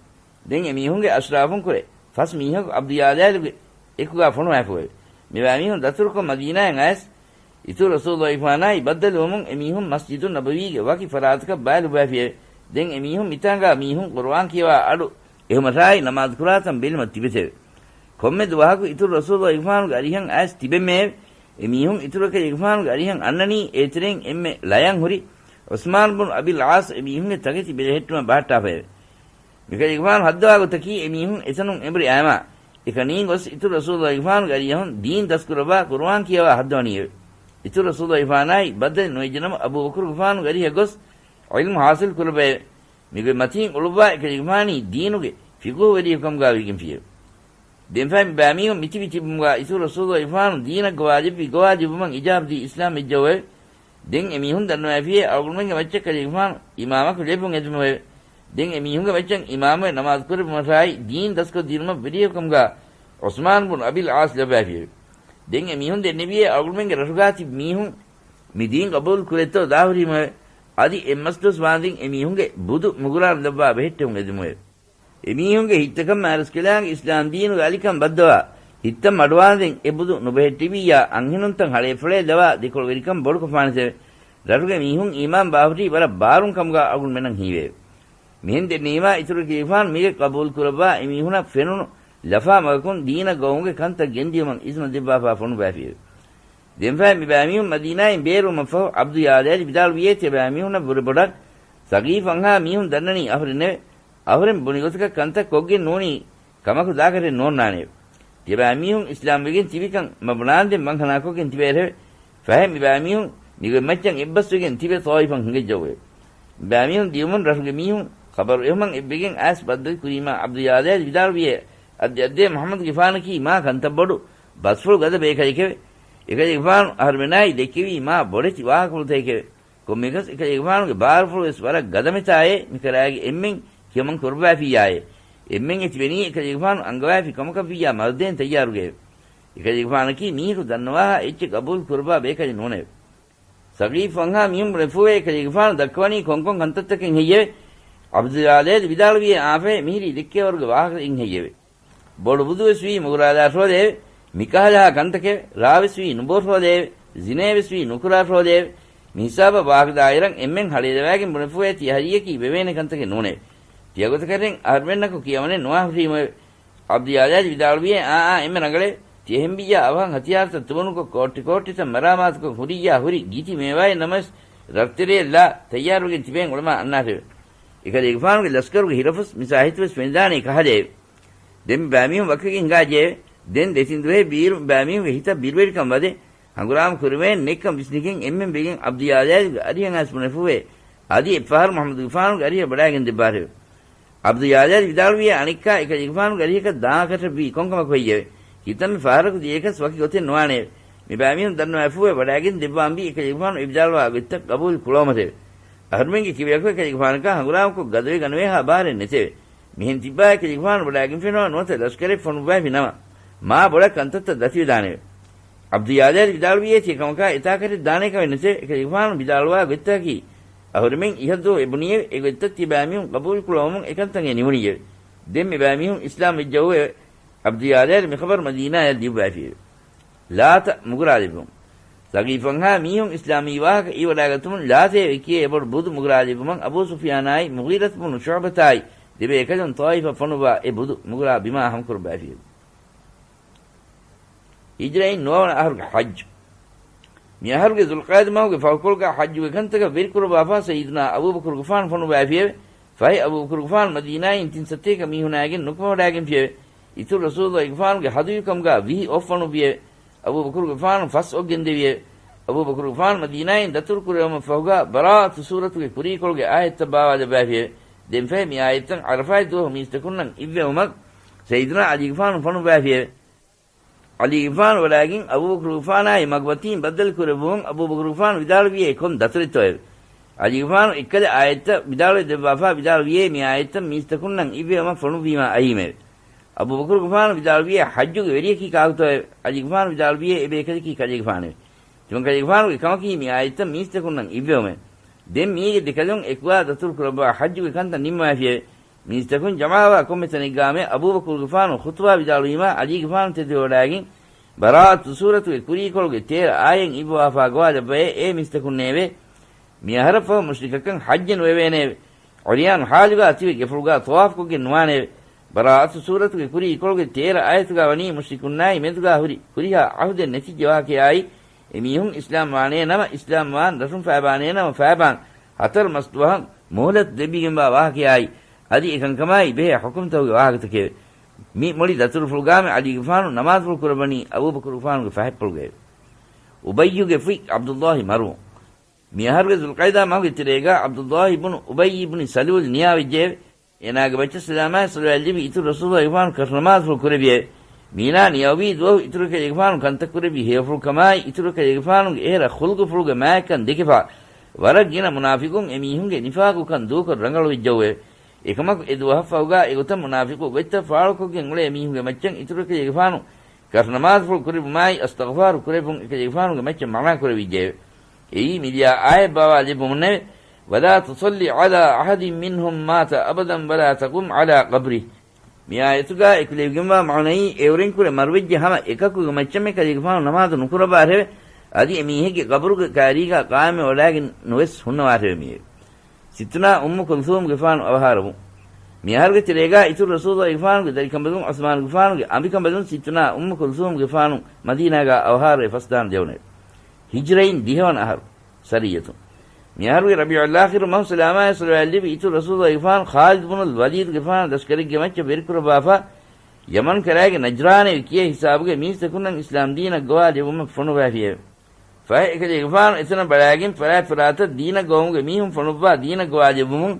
ދެން އެމީހުންގެ އަޝްރާފުން ކުރެ، ފަސް މީހަކު ޢަބްދު ޔާލާލުގެ އެކުގާ ފޮނުވާފުއެވެ. މިވާ މީހުން ދަތުރުކޮށް މަދީނާއަށް އައިސް، އިތުރު ރަސޫލުގެފާނާއި ބައްދަލުވުމުން އެމީހުން މަސްޖިދުއް ނަބަވީގެ ވަކި ފަރާތަކަށް ބައިލުއްވައިފިއެވެ. ދެން އެމީހުން މިތާނގާ މީހުން ޤުރުއާން ކިޔަވާ އަޑު އެހުމަށާއި ނަމާދު ކުރާތަން ބެލުމަށް ތިބެތެވެ. ކޮންމެ ދުވަހަކު އިތުރު ރަސޫލުގެފާނުގެ އަރިހަށް އައިސް ތިބެމެއެވެ. އެމީހުން އިތުރު ކަލޭގެފާނުގެ އަރިހަށް އަންނަނީ އޭތެރެއިން އެންމެ ޅަޔަން ހުރި ޢުސްމާން ބުނު އަބިލް ޢާޞް އެމީހުންގެ ތަކެތި ބެލެހެއްޓުމަށް ބަހައްޓާފައެވެ. މިކަލޭގެފާނު ހައްދަވާ ގޮތަކީ އެމީހުން އެތަނުން އެނބުރި އައިމާ، އެކަނީން ގޮސް އިތުރު ރަސޫލުގެފާނުގެ އަރިހަށް ދީން ދަސްކުރައްވާ ޤުރުއާން ކިޔަވާ ހައްދަވަނީއެވެ. އިތުރު ރަސޫލުގެފާނާއި ބައްދަލެއް ނުވެއްޖެނަމަ އަބޫބަކުރުގެފާނުގެ އަރިހަށް ގޮސް ޢިލްމު ޙާޞިލް ކުރައްވައެވެ. މިގޮތް މަތީން އުޅުއްވާ އެކަލޭގެފާނީ ދީނުގެ ފިޤުހުވެރިޔަކު ކަމުގާ ވެގެންފިއެވެ. ދެންފަހެ މިބައިމީހުން މިތިބި ތިބުމުގާ އިތުރު ރަސޫލުގެފާނު ދީނަށް ގޮވާލެއްވި ގޮވާލެއްވުމަށް އިޖާބަދީ އިސްލާމް ވެއްޖެއެވެ. ދެން އެމީހުން ދަންނަވައިފިއޭ އަޅުގަނޑުމެންގެ މައްޗަށް ކަލޭގެފާނު އިމާމަކު ލެއްވުން އެދުމެވެ. ދެން އެމީހުންގެ މައްޗަށް އިމާމުވެ ނަމާދު ކުރެއްވުމަށާއި ދީން ދަސްކޮށްދިނުމަށް ވެރިޔަކު ކަމުގާ ޢުސްމާން ބުނު އަބިލް ޢާޞް ލައްވައިފިއެވެ. ދެން އެމީހުން ދެންނެވިއޭ އަޅުގަނޑުމެންގެ ރަށުގާ ތިބި މީހުން މި ދީން ޤަބޫލު ކުރޭތޯ ދާހުރީމެވެ. އަދި އެއްމަސްދުވަސް ވާންދެން އެމީހުންގެ ބުދު މުގުރާން ލައްވާ ބެހެއްޓެވުން އެދުމެވެ. އެމީހުންގެ ހިތްތަކަށް މާތްރަސްކަލާނގެ އިސްލާމް ދީނުގެ އަލިކަން ބައްދަވާ، ހިތަށް މަޑުވާންދެން އެ ބުދު ނުބެހެއްޓިވިއްޔާ، އަންހެނުންތައް ހަޅޭފުޅޭ ލަވާ ދެކޮޅުވެރިކަން ބޮޑުކޮށްފާނެތެވެ. ރަށުގެ މީހުން އީމާން ބާހުށީ ވަރަށް ބާރުން ކަމުގާ އަޅުގަނޑުމެންނަށް ހީވެއެވެ. މިހެން ދެންނެވީމާ، އިތުރު ކިޔެފާނު މީގެ ޤަބޫލު ކުރައްވާ އެމީހުނަށް ފެނުނު ލަފާ މަގަކުން ދީނަށް ގޮވުމުގެ ކަންތައް ގެންދިޔުމަށް އިޒުނަ ދެއްވާފާ ފޮނުއްވައިފިއެވެ. ދެންފަހެ މިބައިމީހުން މަދީނާއިން ބޭރުވުމަށްފަހު، ޢަބްދު ޔާލައިދު ވިދާޅުވިއޭ، ތިޔަބައިމީހުންނަށް ވުރެ ބޮޑަށް ސަގީފު އަންހާ މީހުން ދަންނަނީ އަހުރެންނެވެ. އަހުރެން ބުނި ގޮތަކަށް ކަންތައް ކޮށްގެން ނޫނީ ކަމަކު ދާކަށެއް ނޯންނާނެއެވެ. ތިޔަބައިމީހުން އިސްލާމްވެގެން ތިބިކަން މަ ބުނާންދެން ވަންހަނާކޮށްގެން ތިބޭރެވެ. ފަހެ މިބައިމީހުން މިގޮތްމައްޗަށް އެއްބަސްވެގެން ތިބެ ޠާއިފަށް ހިނގައްޖައުއެވެ. މިބައިމީހުން ދިޔުމުން ރަށުގެ މީހުން ޚަބަރު އެހުމަށް އެއްވެގެން އައިސް ބައްދަލު ކުރީމާ، ޢަބްދު ޔާލައިދު ވިދާޅުވިއޭ، އައްދެ އައްދެ މުޙައްމަދުގެފާނަކީ މާ ކަންތައްބޮޑު ބަސްފުޅު ގަދަ ބޭކަލެކެވެ. އެކަލޭގެފާނު އަހަރުމެނާއި ދެއްކެވީ މާ ބޮޑެތި ވާހަކަފުޅުތަކެކެވެ. ކޮންމެއަކަސް އެކަލޭގެފާނުގެ ބާރުފުޅުވެސް ވަރަށް ގަދަމެތާއޭ މިކަރާގެ އެންމެން ކިޔަމަން ކުރައްވައިފިއްޔާއޭ. އެންމެން އެތިބެނީ އެކަލޭގެފާނު އަންގަވައިފި ކަމަކަށްވިއްޔާ މަރުދޭން ތައްޔާރުގައެވެ. އެކަލޭގެފާނަކީ މީހަކު ދަންނަވާހާ އެއްޗެއް ގަބޫލު ކުރައްވާ ބޭކަލެއް ނޫނެވެ. ސަގީފު އަންހާ މީހުން ބުނެފޫވޭ އެކަލޭގެފާނު ދައްކަވަނީ ކޮންކޮން ކަންތައްތަކެއް ހެއްޔެވެ؟ ޢަބްދުލް ޔާލައިދު ވިދާޅުވިއޭ އާފައޭ މިހިރީ ދެއްކޭވަރުގެ ވާހަކައިން ހެއްޔެވެ؟ ބޮޑު ބުދުވެސް ވީ މުގުރާލާށޯދޭވެ! މިކަހަލަހާ ކަންތަކެވެ! ރާވެސް ވީ ނުބޯށޯދޭވެ! ޒިނޭވެސް ވީ ނުކުރާށޯދޭވެ! މިހިސާބަށް ވާހަކަ ދާއިރަށް އެންމެން ހަޅޭލަވާގެން ބުނެފޫވޭ ތިޔަ ހަރީއަކީ ވެވޭނެ ކަންތަކެއް ނޫނެވެ. ތިޔަގޮތަކަށް އަހަރުމެންނަކު ކިޔަވަނެއް ނުވާ ހުށީމެވެ. ޢަބްދުލް ޔާލައިދު ވިދާޅުވިއޭ އާ އާ އެންމެ ރަނގަޅެވެ. ތިޔަ ހެންވިއްޔާ އަވަހަށް ހަތިޔާރުތައް ތުވަނުކޮށް ކޯއްޓި ކޯއްޓިތައް މަރާމާތުކޮށް ހުރިއްޔާ ހުރި ގިތި މޭވާއެއް ނަމަވެސް ރަށްތެރެއަށް ލާ ތައްޔާރުވެގެން ތިބޭން އުޅަމާ އަންނާށެވެ. އެކަލޭގެފާނުގެ ލަސްކަރުގެ ހިރަފުސް މިސާހިތުވެސް ފެނިދާނީ ކަހަލައެވެ. ދެން މި ބައިމީހުން ވަކިވެގެން ހިނގާއްޖެއެވެ. ދެން ދެތިން ދުވަހެއް ވީއިރު މި ބައިމީހުންގެ ހިތަށް ބިރުވެރިކަން ވަދެ، ހަނގުރާމަ ކުރެވޭން ނެތްކަން ވިސްނިގެން އެންމެން ވެގެން ޢަބްދުލް ޔާލައިދުގެ އަރިހަށް އައިސް ބުނެފޫވޭ، އަދި އެއްފަހަރު މުޙައްމަދުގެފާނުގެ އަރިހަށް ވަޑާގެން ދެއްވާށެވެ. ޢަބްދުލް ޔާލައިދު ވިދާޅުވިއޭ އަނެއްކާ އެކަލޭގެފާނުގެ އަރިހަކަށް ދާން ކަށަށްވީ ކޮންކަމަކު ހެއްޔެވެ؟ ކިތަންމެ ފަހަރަކު ދިޔައެކަސް ވަކި ގޮތެއް ނުވާނެއެވެ. މި ބައިމީހުން ދަންނަވައިފޫވެ ވަޑާގެން ދެއްވާންވީ އެކަލޭގެފާނު އެ ވިދާޅުވާ ގޮތްތައް ގަބޫލު ކުޅައުމަށެވެ. އަހަރުމެންގެ ކިބަޔަކު އެކަލޭގެފާނަކާ ހަނގުރާމަކޮށް ގަދަވެގަނެވޭހާ ބާރެއް ނެތެވެ. މިހެން ތިއްބާ އެކަލޭގެފާނު ވަޑާގެންފެނުމަށް ނުވަތަ ލަޝްކަރެއް ފޮނުއްވައިފި ނަމަ، މާ ބޮޑަށް ކަންތައްތައް ދަތިވެދާނެވެ. ޢަބްދުލް ޔާލައިދު ވިދާޅުވިއޭ ތިޔަ ކަމަކާ އެތާކަށެއް ދާނޭ ކަމެއް ނެތެވެ. އެކަލޭގެފާނު ވިދާޅުވާ ގޮތްތަކަކީ އަހުރެމެން އިހަށްދުވަހު އެބުނީއެވެ. އެގޮތްތައް ތިޔަބައިމީހުން ޤަބޫލު ކުޅައުމުން އެކަންތަން އެ ނިމުނީއެވެ. ދެން މި ބައިމީހުން އިސްލާމް ވެއްޖައުއެވެ. ޢަބްދުލް ޔާލައިދު މި ޚަބަރު މަދީނާޔަށް ލިޔުއްވައިފިއެވެ. ލާތަށް މުގުރާލެއްވުން. ސަގީފު އަންހާ މީހުން އިސްލާމީ ވާހަކަ އިވަޑާގަތުމުން ލާތޭ ވެކިޔޭ އެބޮޑު ބުދު މުގުރާލެއްވުމަށް އަބޫ ސުފްޔާނާއި މުޣީރަތު ބުނު ޝުޢުބަތާއި ދެބޭކަލުން ޠާއިފަށް ފޮނުއްވާ އެ ބުދު މުގުރާ ބިމާ ހަމަކުރައްވައިފިއެވެ. ހިޖްރައިން ނުވަވަނަ އަހަރުގެ ޙައްޖު. މި އަހަރުގެ ޛުލްޤަޢިދާ މަހުގެ ފަހުކޮޅުގަ ޙައްޖުގެ ކަންތަކަށް ވެރިކުރައްވާފާ ސައްޔިދުނާ އަބޫބަކުރުގެފާނު ފޮނުއްވައިފިއެވެ. ފަހެ އަބޫބަކުރުގެފާނު މަދީނާއިން ތިން ސަތޭކަ މީހުނާއިގެން ނުކުމެވަޑާގެންފިއެވެ. އިތުރު ރަސޫލުއްލާހިގެފާނުގެ ހަދުޔުކަމުގަ ވިހި އޮށް ފޮނުއްވިއެވެ. އަބޫބަކުރުގެފާނު ފަސް އޮށް ގެންދެވިއެވެ. އަބޫބަކުރުގެފާނު މަދީނާއިން ދަތުރު ކުރެވުމަށްފަހުގަ ބަރާއަތު ސޫރަތުގެ ކުރީކޮޅުގެ އާޔަތްތައް ބާވާލައްވައިފިއެވެ. ދެންފަހެ މި އާޔަތްތައް ޢަރަފާތް ދުވަހު މީސްތަކުންނަށް އިއްވެވުމަށް ސައްޔިދުނާ ޢަލީގެފާނު ފޮނުއްވައިފިއެވެ. ޢަލީގެފާނު ވަޑާގެން އަބޫބަކުރުގެފާނާއި މަގުމަތީން ބައްދަލުކުރެއްވުމުން އަބޫބަކުރުގެފާނު ވިދާޅުވިއޭ ކޮން ދަތުރެއްތޯއެވެ؟ ޢަލީގެފާނު އެއްކަލަ އާޔަތްތައް ވިދާޅުވެ ދެއްވާފާ ވިދާޅުވިއޭ މި އާޔަތްތައް މީސްތަކުންނަށް އިއްވެވުމަށް ފޮނުއްވީމާ އައީމެވެ. އަބޫބަކުރުގެފާނު ވިދާޅުވިއޭ ޙައްޖުގެ ވެރިޔަކީ ކާކުތޯއެވެ؟ ޢަލީގެފާނު ވިދާޅުވިއޭ އެބޭކަލަކީ ކަލޭގެފާނެވެ. ތިމަންކަލޭގެފާނުގެ ކަމަކީ މި އާޔަތްތައް މީސްތަކުންނަށް އިއްވެވުމެވެ. ދެން މީގެ ދެކަލުން އެކުވާ ދަތުރު ކުރައްވާ ޙައްޖުގެ ކަންތައް ނިންމަވައިފިއެވެ. މީސްތަކުން ޖަމާވާ ކޮންމެ ތަނެއްގާމެ އަބޫބަކުރުގެފާނު ޚުޠުބާ ވިދާޅުވީމާ ޢަލީގެފާނު ތެދުވެވަޑާގެން ބަރާއަތު ސޫރަތުގެ ކުރީކޮޅުގެ ތޭރަ އާޔަތް އިއްވަވާފާ ގޮވާލައްވައޭ އޭ މީސްތަކުންނޭވެ! މި އަހަރަށްފަހު މުޝްރިކަކަށް ޙައްޖެއް ނުވެވޭނެއެވެ. ޢުރިޔާން ޙާލުގާ ތިބެ ގެފުޅުގާ ޠަވާފުކޮށްގެން ނުވާނެއެވެ. ބަރާއަތު ސޫރަތުގެ ކުރީކޮޅުގެ ތޭރަ އާޔަތުގާ ވަނީ މުޝްރިކުންނާއި މެދުގާ ހުރި ހުރިހާ ޢަހުދެއް ނެތިއްޖެ ވާހަކަޔާއި، އެމީހުން އިސްލާމް ވާނޭ ނަމަ އިސްލާމް ވާން، ރަށުން ފައިބާނޭ ނަމަ ފައިބާން، ހަތަރު މަސް ދުވަހަށް މުހުލަތު ދެއްވިގެންވާ ވާހަކަޔާއި، އަދި އެކަންކަމާއި ބެހޭ ޙުކުމްތަކުގެ ވާހަކަތަކެވެ. މި މުޅި ދަތުރުފުޅުގާމެ ޢަލީގެފާނު ނަމާދުފުޅު ކުރައްވަނީ އަބޫބަކުރުގެފާނުގެ ފަހަތްޕުޅުގައެވެ. އުބައްޔުގެ ފުތް ޢަބްދުﷲ މަރުވުން. މި އަހަރުގެ ޛުލްޤަޢިދާ މަހުގެ ތެރޭގާ ޢަބްދުﷲ ބުނު އުބައްޔި ބުނި ސަލޫލް ނިޔާވެއްޖެއެވެ. އޭނާގެ މައްޗަށް ސަލާމާއި ޞަލަވާތް ލިބި އިތުރު ރަސޫލުﷲގެފާނު ކަށުނަމާދުފުޅު ކުރެއްވިއެވެ. މީނާ ނިޔަވީ ދުވަހު އިތުރު ކަލޭގެފާނު ކަންތައް ކުރެއްވި ހެޔޮފުޅުކަމާއި، އިތުރު ކަލޭގެފާނުގެ އެހެރަ ޚުލްޤުފުޅުގެ މާތްކަން ދެކެފާ، ވަރަށް ގިނަ މުނާފިޤުން އެމީހުންގެ ނިފާޤުކަން ދޫކޮށް ރަނގަޅުވެއްޖައުއެވެ. އެކަމަކު އެ ދުވަހަށްފަހުގާ އެގޮތަށް މުނާފިޤު ގޮތްތައް ފާޅުކޮށްގެން އުޅޭ މީހުންގެ މައްޗަށް އިތުރު ކަލޭގެފާނު ކަށުނަމާދުފުޅު ކުރެއްވުމާއި، އަސްތަޣުފާރު ކުރެއްވުން އެކަލޭގެފާނުގެ މައްޗަށް މަނާ ކުރެވިއްޖެއެވެ. އެއީ މިލިޔާ އާޔަތް ބާވާލެއްވުމުންނެވެ. ولا تصل على أحد منهم مات أبدا ولا تقم على قبره. މި އާޔަތުގާ އެކުލެވިގެންވާ މާނައީ، އެއުރެންކުރެ މަރުވެއްޖެ ހަމަ އެކަކުގެ މައްޗަށްމެ ކަލޭގެފާނު ނަމާދު ނުކުރައްވާށެވެ. އަދި އެމީހެއްގެ ގަބުރުގެ ކާރީގާ ޤާއިމްވެ ވަޑާގެން ނުވެސް ހުންނަވާށެވެ މިއެވެ. ސިއްތުނާ އުއްމު ކުލްސޫމްގެފާނު އަވަހާރަވުން. މިއަހަރުގެ ތެރޭގާ އިތުރު ރަސޫލުގެފާނުގެ ދަރިކަނބަލުން ޢުސްމާނުގެފާނުގެ އަނބިކަނބަލުން ސިއްތުނާ އުއްމު ކުލްސޫމްގެފާނު މަދީނާގާ އަވަހާރަވެ ފަސްދާން ދެވުނެވެ. ހިޖްރައިން ދިހަވަނަ އަހަރު. ސަރިއްޔަތުން. މިއަހަރުގެ ރަބީޢުލް އާޚިރު މަހު ސަލާމާއި ޞަލަވާތް ލިބި އިތުރު ރަސޫލުގެފާނު ޚާލިދު ބުނުލް ވަލީދުގެފާނު ލަޝްކަރެއްގެ މައްޗަށް ވެރިކުރައްވާފަ، ޔަމަން ކަރާގެ ނަޖްރާނެވި ކިޔޭ ހިސާބުގެ މީސްތަކުންނަށް އިސްލާމް ދީނަށް ގޮވާލެއްވުމަށް ފޮނުއްވާފިއެވެ. ފަހެ އެކަލޭގެފާނު އެތަނަށް ބަލާގެން ފަރާތް ފަރާތަށް ދީނަށް ގޮވުމުގެ މީހުން ފޮނުއްވާ ދީނަށް ގޮވާލެއްވުމުން،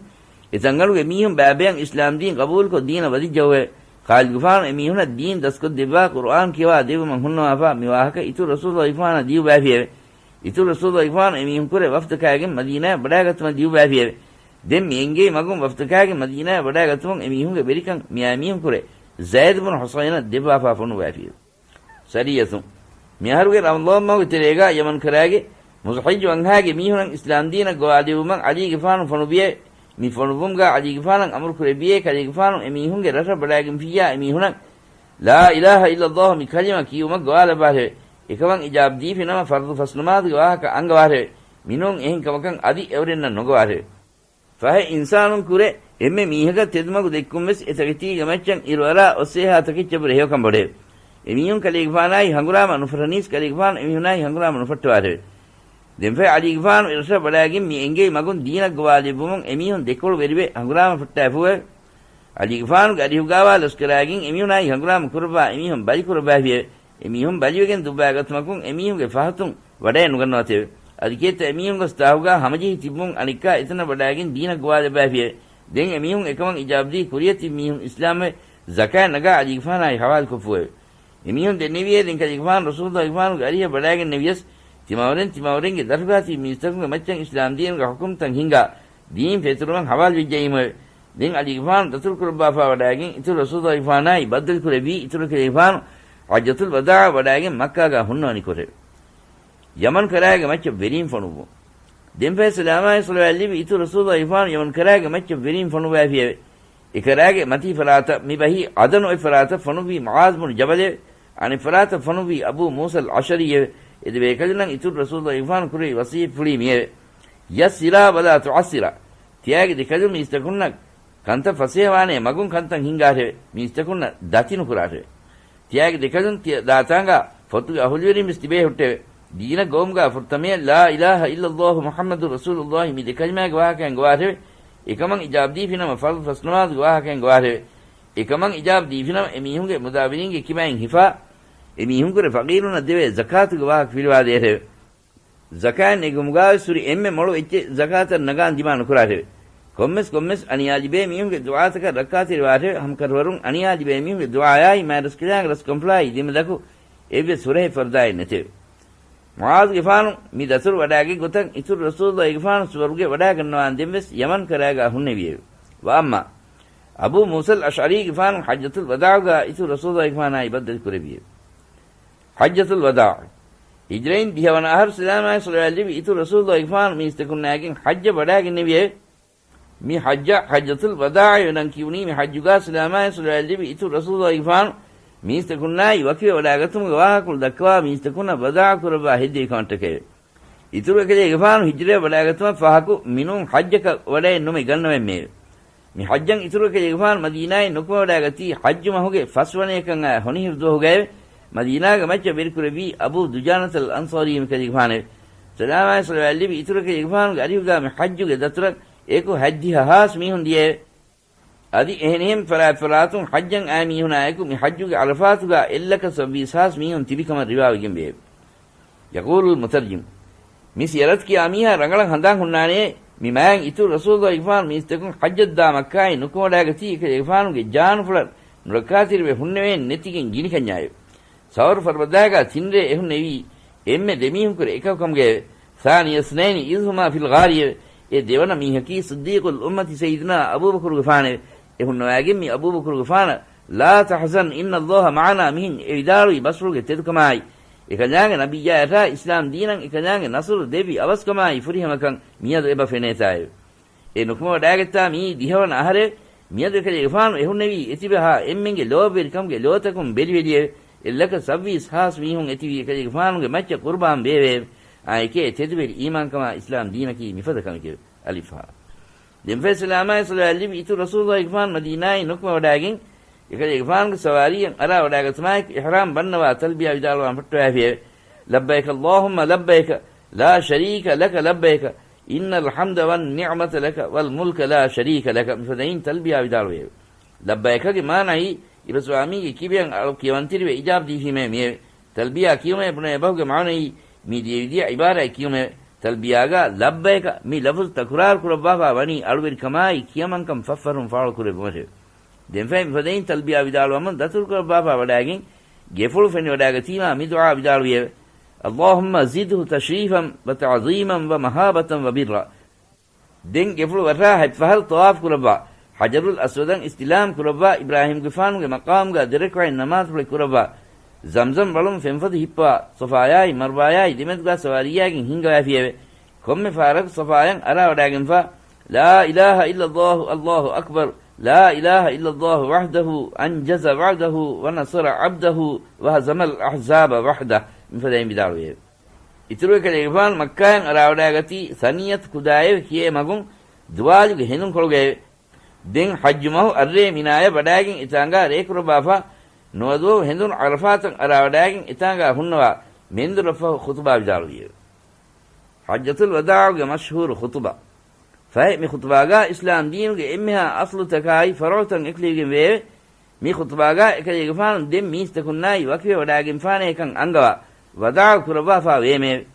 އެ ތަންގަނޑުގެ މީހުން ބައިބަޔަށް އިސްލާމް ދީން ގަބޫލުކޮށް ދީނަށް ވަދެއްޖެއެވެ. ޚާލިދުގެފާނު އެމީހުނަށް ދީން ދަސްކޮށްދެއްވާ ޤުރުއާން ކިޔަވާ ދެއްވުމަށް ހުންނަވާފަ މި ވާހަކަ އިތުރު ރަސޫލުގެފާނަށް ދިޔުއްވާފިއެވެ. އިތުރު ރަސޫލުގެފާނު އެމީހުންކުރެ ވަފްދުކާގެން މަދީނާއަށް ވަޑާގަތުމަށް ދިޔުއްވާފިއެވެ. ދެން މި އެންގެވި މަގުން ވަފްދުކާގެން މަދީނާއަށް ވަޑާގަތުމުން އެމީހުންގެ ވެރިކަން މިއާ މީހުންކުރެ ޒައިދު ބުނު ޙުސައިނަށް ދެއްވާފާ ފޮނުއްވާފިއެވެ. ސަރިއްޔަތުން. މިއަހަރުގެ ރަމަޟާން މަހުގެ ތެރޭގާ ޔަމަން ކަރާގެ މުޒްޙައްޖު ވަންހާގެ މީހުނަށް އިސްލާމް ދީނަށް ގޮވާލެއްވުމަށް ޢަލީގެފާނު ފޮނުއްވިއެވެ. މި ފޮނުއްވުމުގާ ޢަލީގެފާނަށް އަމުރުކުރެއްވިއެވެ. ކަލޭގެފާނު އެމީހުންގެ ރަށަށް ބަޑާގެންފިއްޔާ އެމީހުނަށް ލާ އިލާހަ އިއްލައްލާހު މި ކަލިމަ ކިޔުމަށް ގޮވާލައްވާށެވެ. އެކަމަށް އިޖާބަ ދީފިނަމަ ފަރުޟު ފަސްނަމާދުގެ ވާހަކަ އަންގަވާށެވެ. މިނޫން އެހެން ކަމަކަށް އަދި އެއުރެންނަށް ނުގޮވާށެވެ. ފަހެ އިންސާނުން ކުރެ އެންމެ މީހަކަށް ތެދުމަގު ދެއްކުން ވެސް އެ ތަކެތީގެ މައްޗަށް އިރުއަރާ އޮއްސޭހާ ތަކެއްޗަށްވުރެ ހެޔޮކަން ބޮޑެވެ. އެމީހުން ކަލޭގެފާނާއި ހަނގުރާމަ ނުފަށަނީސް ކަލޭގެފާނު އެމީހުނާއި ހަނގުރާމަ ނުފައްޓަވާށެވެ. ދެންފަހެ ޢަލީގެފާނު އެރަށަށް ވަޑާގެން މި އެންގެވި މަގުން ދީނަށް ގޮވާލެއްވުމުން އެމީހުން ދެކޮޅު ވެރިވެ ހަނގުރާމަ ފައްޓާފުއެވެ. ޢަލީގެފާނުގެ އަރިހުގާވާ ލަޝްކަރާގެން އެމީހުނާއި ހަނގުރާމަ ކުރައްވާ އެމީހުން ބަލިކުރައްވާފިއެވެ. އެމީހުން ބަލިވެގެން ދުއްވާގަތުމަކުން އެމީހުންގެ ފަހަތުން ވަޑައެއް ނުގަންނަވަތެވެ. އަދި ކޭތަ އެމީހުންގެ ސްތާހުގާ ހަމަޖެހި ތިބުމުން އަނެއްކާ އެތަނަށް ވަޑާގެން ދީނަށް ގޮވާލައްވާފިއެވެ. ދެން އެމީހުން އެކަމަށް އިޖާބަދީ ކުރިއަތި މީހުން އިސްލާމްވެ، ޒަކާތް ނަގާ ޢަލީގެފާނާއި ޙަވާލުކޮށްފުއެވެ. އެމީހުން ދެންނެވިއޭ ދެން ކަލޭގެފާނު ރަސޫލުގެފާނުގެ އަރިހަށް ވަޑާގެންނެވިޔަސް، ތިމަވަރެން ތިމަވަރެންގެ ދަށުގާތީ މީސްތަކުންގެ މައްޗަށް އިސްލާމް ދީނުގެ ޙުކުމްތައް ހިންގާ، ދީން ފޭތުރުމަށް ޙަވާލުވެއްޖައީމުއެވެ. ދެން ޢަލީގެފާނު ދަތުރުކުރައްވާފާ ވަޑާގެން އިތުރު ރަސޫލުގެފާނާއި ބައްދަލުކުރެއްވީ، އިތުރު ކަލޭގެފާނު ޙައްޖަތުލް ވަދާޢަށް ވަޑާގެން މައްކާގާ ހުންނަވަނިކޮށެވެ. ޔަމަން ކަރާގެ މައްޗަށް ވެރީން ފޮނުއްވުން. ދެންފަހެ ސަލާމާއި ޞަލަވާތް ލިބި އިތުރު ރަސޫލުގެފާނު ޔަމަން ކަރާގެ މައްޗަށް ވެރީން ފޮނުއްވާފިއެވެ. އެކަރާގެ މަތީ ފަރާތަށް މި ބަހީ ޢަދަނު އޮތް ފަރާތަށް ފޮނުއްވީ މުޢާޛް ބުނު ޖަބަލެވެ. އަނެއް ފަރާތަށް ފޮނުއްވީ އަބޫ މޫސަލް އަޝްޢަރީއެވެ. އެ ދެބޭކަލުންނަށް އިތުރު ރަސޫލުގެފާނު ކުރެއްވި ވަޞިއްޔަތް ފުޅީ މިއެވެ. يسرا ولا تعسرا. ތިޔާގެ ދެކަލުން މީސްތަކުންނަށް ކަންތައް ފަސޭހަވާނޭ މަގުން ކަންތައް ހިންގާށެވެ. މީސްތަކުންނަށް ދަތި ނުކުރާށެވެ. ތިޔާގެ ދެކަލުން ތިޔަ ދާތާނގާ ފޮތުގެ އަހުލުވެރިން ވެސް ތިބޭ ހުއްޓެވެ. ދީނަށް ގޮވުމުގާ ފުރަތަމަޔަށް لا إله إلا الله محمد رسول الله މި ދެ ކަލިމާގެ ވާހަކައިން ގޮވާށެވެ. އެކަމަށް އިޖާބަ ދީފިނަމަ ފަރުޟު ފަސްނަމާދުގެ ވާހަކައިން ގޮވާށެވެ. އެކަމަށް އިޖާބަ ދީފިނަމަ އެމީހުންގެ މުދާވެރިންގެ ކިބައިން ހިފާ، އެމީހުންކުރެ ފަގީރުންނަށް ދެވޭ ޒަކާތުގެ ވާހަކަ ފިލުވާދޭށެވެ. ޒަކާތް ނެގުމުގާވެސް ހުރި އެންމެ މޮޅު އެއްޗެއް ޒަކާތަށް ނަގާން ދިމާ ނުކުރާށެވެ. ކޮންމެސް ކޮންމެސް އަނިޔާލިބޭ މީހުންގެ ދުޢާތަކަށް ރައްކާތެރިވާށެވެ. ހަމަކަށަވަރުން އަނިޔާލިބޭ މީހުންގެ ދުޢާޔާއި މާތްރަސްކަލާނގެ ރަސްކަންފުޅާއި ދެމެދަކު އެއްވެސް ހުރަހެއް ފަރުދާއެއް ނެތެވެ. މުޢާޛުގެފާނު މި ދަތުރު ވަޑާގެ ގޮތަށް އިތުރު ރަސޫލުގެފާނު ސުވަރުގެ ވަޑާގަންނަވާން ދެންވެސް ޔަމަން ކަރާގާ ހުންނެވިއެވެ. ވައައްމާ އަބޫ މޫސަލް އަޝްޢަރީގެފާނު ޙައްޖަތުލް ވަދާޢުގާ އިތުރު ރަސޫލުގެފާނާއި ބައްދަލު ކުރެއްވިއެވެ. ޙައްޖަތުލް ވަދާޢު. ހިޖްރައިން ދިހަވަނަ އަހަރު ސަލާމާއި ޞަލަވާތް ލިބި އިތުރު ރަސޫލުގެފާނު މީސްތަކުންނާގެން ޙައްޖަށް ވަޑާގެންނެވިއެވެ. މި ޙައްޖަށް ޙައްޖަތުލް ވަދާޢު ނަން ކިޔުނީ. މި ޙައްޖުގާ ސަލާމާއި ޞަލަވާތް ލިބި އިތުރު ރަސޫލުގެފާނު މީސްތަކުންނާއި ވަކިވެ ވަޑާގަތުމުގެ ވާހަކަފުޅު ދައްކަވާ މީސްތަކުންނަށް ވަދާޢު ކުރައްވާ ހެއްދެވި ކަމަށްޓަކައެވެ. އިތުރު އެކަލޭގެފާނު ހިޖްރަޔަށް ވަޑާގަތުމަށް ފަހަކު މިނޫން ޙައްޖަކަށް ވަޑައެއް ނުމެ ގަންނަވައެއްމެއެވެ. މި ޙައްޖަށް އިތުރު އެކަލޭގެފާނު މަދީނާއިން ނުކުމެވަޑާގަތީ ޙައްޖު މަހުގެ ފަސްވަނަ އެކަން އާ ހޮނިހިރު ދުވަހުގައެވެ. މަދީނާގެ މައްޗަށް ވެރިކުރެއްވީ އަބޫ ދުޖާނަތަލް އަންޞާރީ މި ކަލޭގެފާނެވެ. ސަލާމާއި ޞަލަވާތް ލިބި އިތުރު އެކަލޭގެފާނުގެ އަރިހުގާ މި ޙައްޖުގެ ދަތުރަށް އެކު ހަތްދިހަ ހާސް މީހުން ދިޔައެވެ. އަދި އެހެނިހެން ފަރާތް ފަރާތުން ޙައްޖަށް އާ މީހުނާއެކު މި ޙައްޖުގެ ޢަރަފާތުގާ އެއްލަކަ ސައްބީސް ހާސް މީހުން ތިބިކަމަށް ރިވާވެގެންވެއެވެ. ޔަޤޫލުލް މުތަރްޖިމް. މި ސިޔަރަތު ކިޔާ މީހާ ރަނގަޅަށް ހަނދާން ހުންނާނެ، މި މާތް އިތުރު ރަސޫލުގެފާނު މީސްތަކުން ޙައްޖަށްދާ މައްކާއިން ނުކުމެވަޑާގަތީ އެކަލޭގެފާނުގެ ޖާނުފުޅަށް ނުރައްކާތެރިވެ ހުންނެވޭން ނެތިގެން ގިނިކަންޏާއެވެ. ސައުރު ފަރުބަދާގާ ތިންރޭ އެހުންނެވީ އެންމެ ދެމީހުންކުރެ އެކަކުކަމުގައެވެ. ثاني اثنين إذ هما في الغار އެވެ. އެ ދެވަނަ މީހަކީ ޞިއްދީޤުލް އުއްމަތި ސައްޔިދުނާ އަބޫބަކުރުގެފާނެވެ. އެ ހުންނަވާގެން މި އަބޫބަކުރުގެފާނަށް لا تحزن إن الله معنا މިހެން އެ ވިދާޅުވީ ބަސްފުޅުގެ ތެދުކަމާއި، އެކަލާނގެ ނަބިއްޔާޔަށާ އިސްލާމް ދީނަށް އެކަލާނގެ ނަޞްރު ދެއްވި އަވަސްކަމާއި ފުރިހަމަކަން މިއަދު އެބަ ފެނޭތާއެވެ. އެ ނުކުމެވަޑާގަތާ މިއީ ދިހަވަނަ އަހަރެވެ. މިއަދު އެކަލޭގެފާނު އެހުންނެވީ އެތިބަހާ އެންމެންގެ ލޯބިވެރިކަމުގެ ލޯތަކުން ބެލިވެލިއެވެ. އެއްލަކަ ސައްވީސް ހާސް މީހުން އެތިވީ އެކަލޭގެފާނުގެ މައްޗަށް ޤުރުބާން ވެއެވެ. އާ އެކޭ ތެދުވެރި އީމާންކަމާ އިސްލާމް ދީނަކީ މިފަދަ ކަމެކެވެ. އަލިފް ހާ. ދެންފައި ސަލާމާއި ސަލާ ލިބި އިތުރު ރަސޫލުއާގެފާނު މަދީނާއިން ނުކުމެވަޑާގެން، އެކަލޭގެފާނުގެ ސަވާރީއަށް އަރާވަޑާގަތުމާއެކު އިޙްރާމް ބަންނަވާ ތަލްބިޔާ ވިދާޅުވާން ފައްޓަވައިފިއެވެ. لبيك اللهم لبيك لا شريك لك لبيك إن الحمد والنعمة لك والملك لا شريك لك މިފަދައިން ތަލްބިޔާ ވިދާޅުވެއެވެ. ލައްބައިކަގެ މާނައީ، އިބަ ސްވާމީގެ ކިބައިން އަޅު ކިޔަވަންތެރިވެ އިޖާބަ ދީފީމޭ މިއެވެ. ތަލްބިޔާ ކިޔުމޭ ބުނެވޭ ބަހުގެ މާނައީ، މި ދިޔައިދިޔަ އިބާރާތް ކިޔުމެވެ. ތަލްބިޔާގާ ލައްބައިކަ މި ލަފުޒު ތަކުރާރު ކުރައްވާފާ ވަނީ އަޅުވެރިކަމާއި ކިޔަމަންކަން ފަށްފަށުން ފާޅުކުރެއްވުމަށެވެ. ދެންފައި މިފަދައިން ތަލްބިޔާ ވިދާޅުވަމުން ދަތުރުކުރައްވާފާ ވަޑާގެން، ގެފުޅު ފެނިވަޑާގަތީމާ މި ދުޢާ ވިދާޅުވިއެވެ. اللهم زده تشريفا وتعظيما ومهابة وبرا. ދެން ގެފުޅު ވަށާ ހަތްފަހަރު ޠަވާފު ކުރައްވާ، ޙަޖަރުލް އަސްވަދަށް އިސްތިލާމް ކުރައްވާ، އިބްރާހީމްގެފާނުގެ މަޤާމުގާ ދެރަކުޢަތް ނަމާދުފުޅެއް ކުރައްވާ، ޒަމްޒަމް ވަޅުން ފެންފަދަ ހިއްޕަވާ، ޞަފާޔާއި މަރްވާޔާއި ދެމެދުގާ ސަވާރީއާގެން ހިންގަވައިފިއެވެ. ކޮންމެ ފަހަރަކު ޞަފާޔަށް އަރާވަޑާގެންފާ، لا إله إلا الله الله أكبر، لا إله إلا الله وحده أنجز وعده ونصر عبده وهزم الأحزاب وحده މިފަދައިން ވިދާޅުވިއެވެ. އިތުރު އެކަލޭގެފާނު މައްކާއަށް އަރާވަޑާގަތީ ސަނިއްޔަތު ކުދާއެވެ. ކިޔޭ މަގުން ދުވާލުގެ ހެނދުންކޮޅުގައެވެ. ދެން ޙައްޖު މަހު އައްރޭ މިނާޔަށް ވަޑާގެން އެތާނގާ ރޭކުރައްވާފާ، ނުވަދުވަހު ހެނދުން ޢަރަފާތަށް އަރާވަޑާގެން އެތާނގާ ހުންނަވާ މެންދުރަށްފަހު ޚުޠުބާ ވިދާޅުވިއެވެ. ޙައްޖަތުލް ވަދާޢުގެ މަޝްހޫރު ޚުޠުބާ. ފަހެ މި ޚުޠުބާގާ އިސްލާމް ދީނުގެ އެންމެހާ އަޞްލުތަކާއި ފަރުޢުތައް އެކުލެވިގެން ވެއެވެ. މި ޚުޠުބާގާ އެކަލޭގެފާނު ދެން މީސްތަކުންނާއި ވަކިވެވަޑާގެންފާނޭކަން އަންގަވާ، ވަދާޢު ކުރައްވާފާ ވޭމެއެވެ.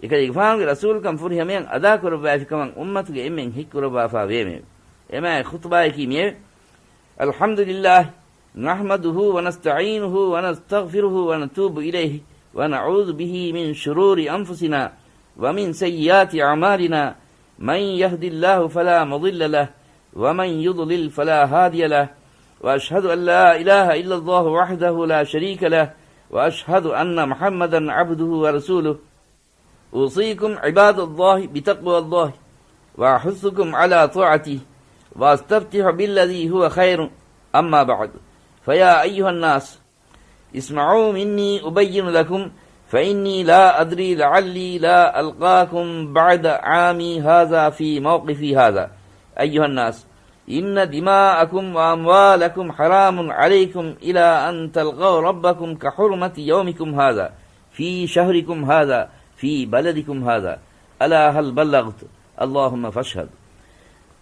އެކަލޭގެފާނުގެ ރަސޫލުކަން ފުރިހަމަޔަށް އަދާކުރައްވައިފިކަމަށް އުއްމަތުގެ އެންމެން ހެކިކުރައްވާފާ ވޭމެއެވެ. އެމާ ޚުޠުބާއަކީ މިއެވެ. الحمد لله نحمده ونستعينه ونستغفره ونتوب إليه ونعوذ به من شرور أنفسنا ومن سيئات أعمالنا، من يهد الله فلا مضل له ومن يضلل فلا هادي له، وأشهد أن لا إله إلا الله وحده لا شريك له، وأشهد أن محمدا عبده ورسوله. أوصيكم عباد الله بتقوى الله، وأحثكم على طاعته، وأستفتح بالذي هو خير. أما بعد، فيا أيها الناس، اسمعوا مني أبين لكم، فإني لا أدري لعلي لا ألقاكم بعد عامي هذا في موقفي هذا. أيها الناس، إن دماءكم وأموالكم حرام عليكم إلى أن تلقوا ربكم كحرمة يومكم هذا في شهركم هذا في بلدكم هذا. ألا هل بلغت؟ اللهم فاشهد.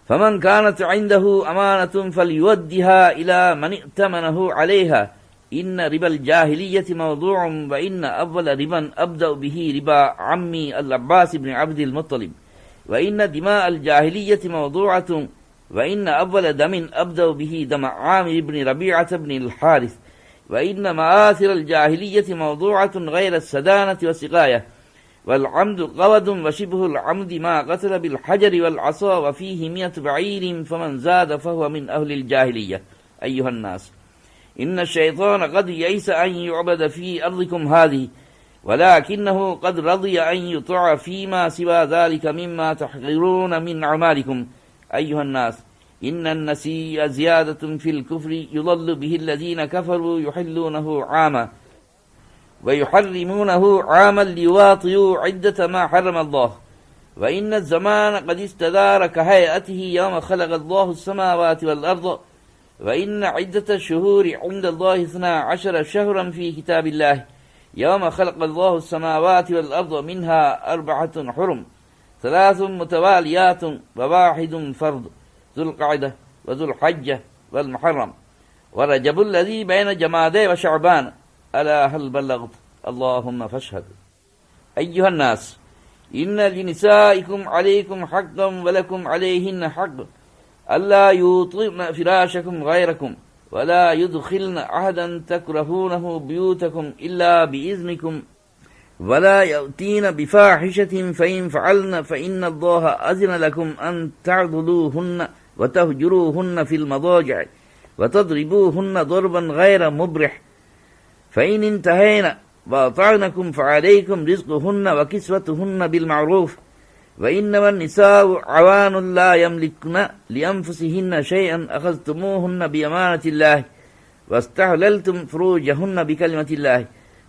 فمن كانت عنده أمانة فليؤدها إلى من ائتمنه عليها. إن ربا الجاهلية موضوع، وإن أول ربا أبدأ به ربا عمي العباس بن عبد المطلب، وإن دماء الجاهلية موضوعة، وإن أول دم أبدأ به دم عامر بن ربيعة بن الحارث، وإن مآثر الجاهلية موضوعة غير السدانة والسقاية، والعمد قود وشبه العمد ما قتل بالحجر والعصا وفيه مئة بعير فمن زاد فهو من أهل الجاهلية. أيها الناس، إن الشيطان قد يئس أن يعبد في أرضكم هذه، ولكنه قد رضي أن يطاع فيما سوى ذلك مما تحقرون من أعمالكم. أيها الناس، إن النسيء زيادة في الكفر يضل به الذين كفروا يحلونه عاما ويحرمونه عاما ليواطئوا عدة ما حرم الله، وإن الزمان قد استدار كهيئته يوم خلق الله السماوات والأرض، وإن عدة الشهور عند الله اثنا عشر شهرا في كتاب الله يوم خلق الله السماوات والأرض منها أربعة حرم، ثلاث متواليات وواحد فرض، ذو القعدة وذو الحجة والمحرم ورجب الذي بين جمادى وشعبان. ألا هل بلغت؟ اللهم فاشهد. أيها الناس، إن لنسائكم عليكم حقا ولكم عليهن حق، ألا يوطئن فراشكم غيركم، ولا يدخلن أحدا تكرهونه بيوتكم إلا بإذنكم، ولا يأتين بفاحشة فإن فعلن فإن الله أذن لكم أن تعضلوهن وتهجروهن في المضاجع وتضربوهن ضربا غير مبرح، فإن انتهين وأطعنكم فعليكم رزقهن وكسوتهن بالمعروف، وإنما النساء عوان لا يملكن لأنفسهن شيئا أخذتموهن بأمانة الله واستحللتم فروجهن بكلمة الله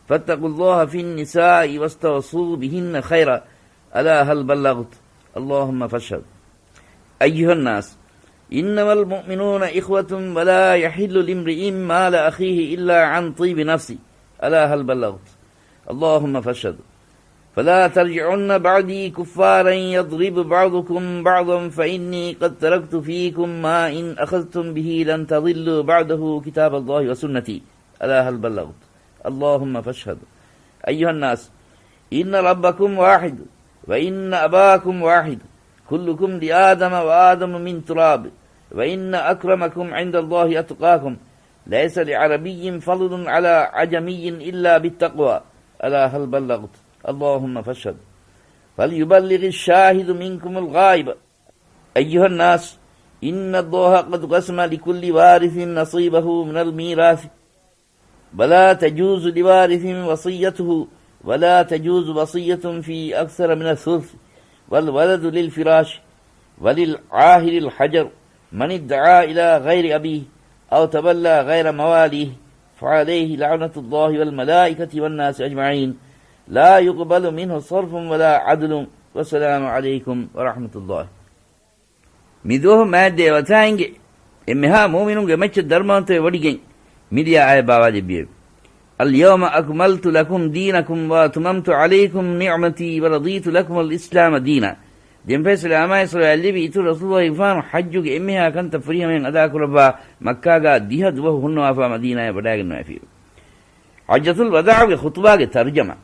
فاتقوا الله في النساء واستوصوا بهن خيرا ألا هل بلغت؟ اللهم فاشهد. أيها الناس، إنما المؤمنون إخوة ولا يحل لامرئ مال أخيه إلا عن طيب نفس ألا هل بلغت؟ اللهم فاشهد. فلا ترجعن بعدي كفارا يضرب بعضكم بعضا فإني قد تركت فيكم ما إن أخذتم به لن تضلوا بعده كتاب الله وسنتي ألا هل بلغت؟ اللهم فاشهد. أيها الناس، إن ربكم واحد وإن أباكم واحد كلكم لآدم وآدم من تراب وإن أكرمكم عند الله أتقاكم ليس لعربي فضل على عجمي إلا بالتقوى ألا هل بلغت؟ اللهم فاشهد. فليبلغ الشاهد منكم الغائب. أيها الناس، إن الله قد قسم لكل وارث نصيبه من الميراث ولا تجوز لوارث وصيته ولا تجوز وصية في أكثر من الثلث والولد للفراش وللعاهر الحجر من ادعى إلى غير أبيه أو تولى غير مواليه فعليه لعنة الله والملائكة والناس أجمعين لا يقبل منه صرف ولا عدل والسلام عليكم ورحمة الله. މިދުވަހު މާތް ދޭވަތާއިންގެ އެންމެހާ މުއުމިނުންގެ މައްޗަށް ދަރުމަވަންތަވެ ވޮޑިގެން މިދިޔަ އާޔަތް ބާވާލެއްވިއެވެ. اليوم أكملت لكم دينكم وأتممت عليكم نعمتي ورضيت لكم الإسلام دينا. ދެން ފަހެ ސަލާމާއި ޞަލަވާތް ލެއްވި އިތުރު ރަސޫލުއްލާހިގެފާނު ޙައްޖުގެ އެންމެހާ ކަންތައް ފުރިހަމައިން އަދާކުރައްވާ، މައްކާގާ ދިހަ ދުވަހު ހުންނަވާފާ މަދީނާޔަށް ވަޑާގެންނެވިއެވެ. ޙައްޖަތުލް ވަދާޢުގެ ޚުޠުބާގެ ތަރުޖަމާ.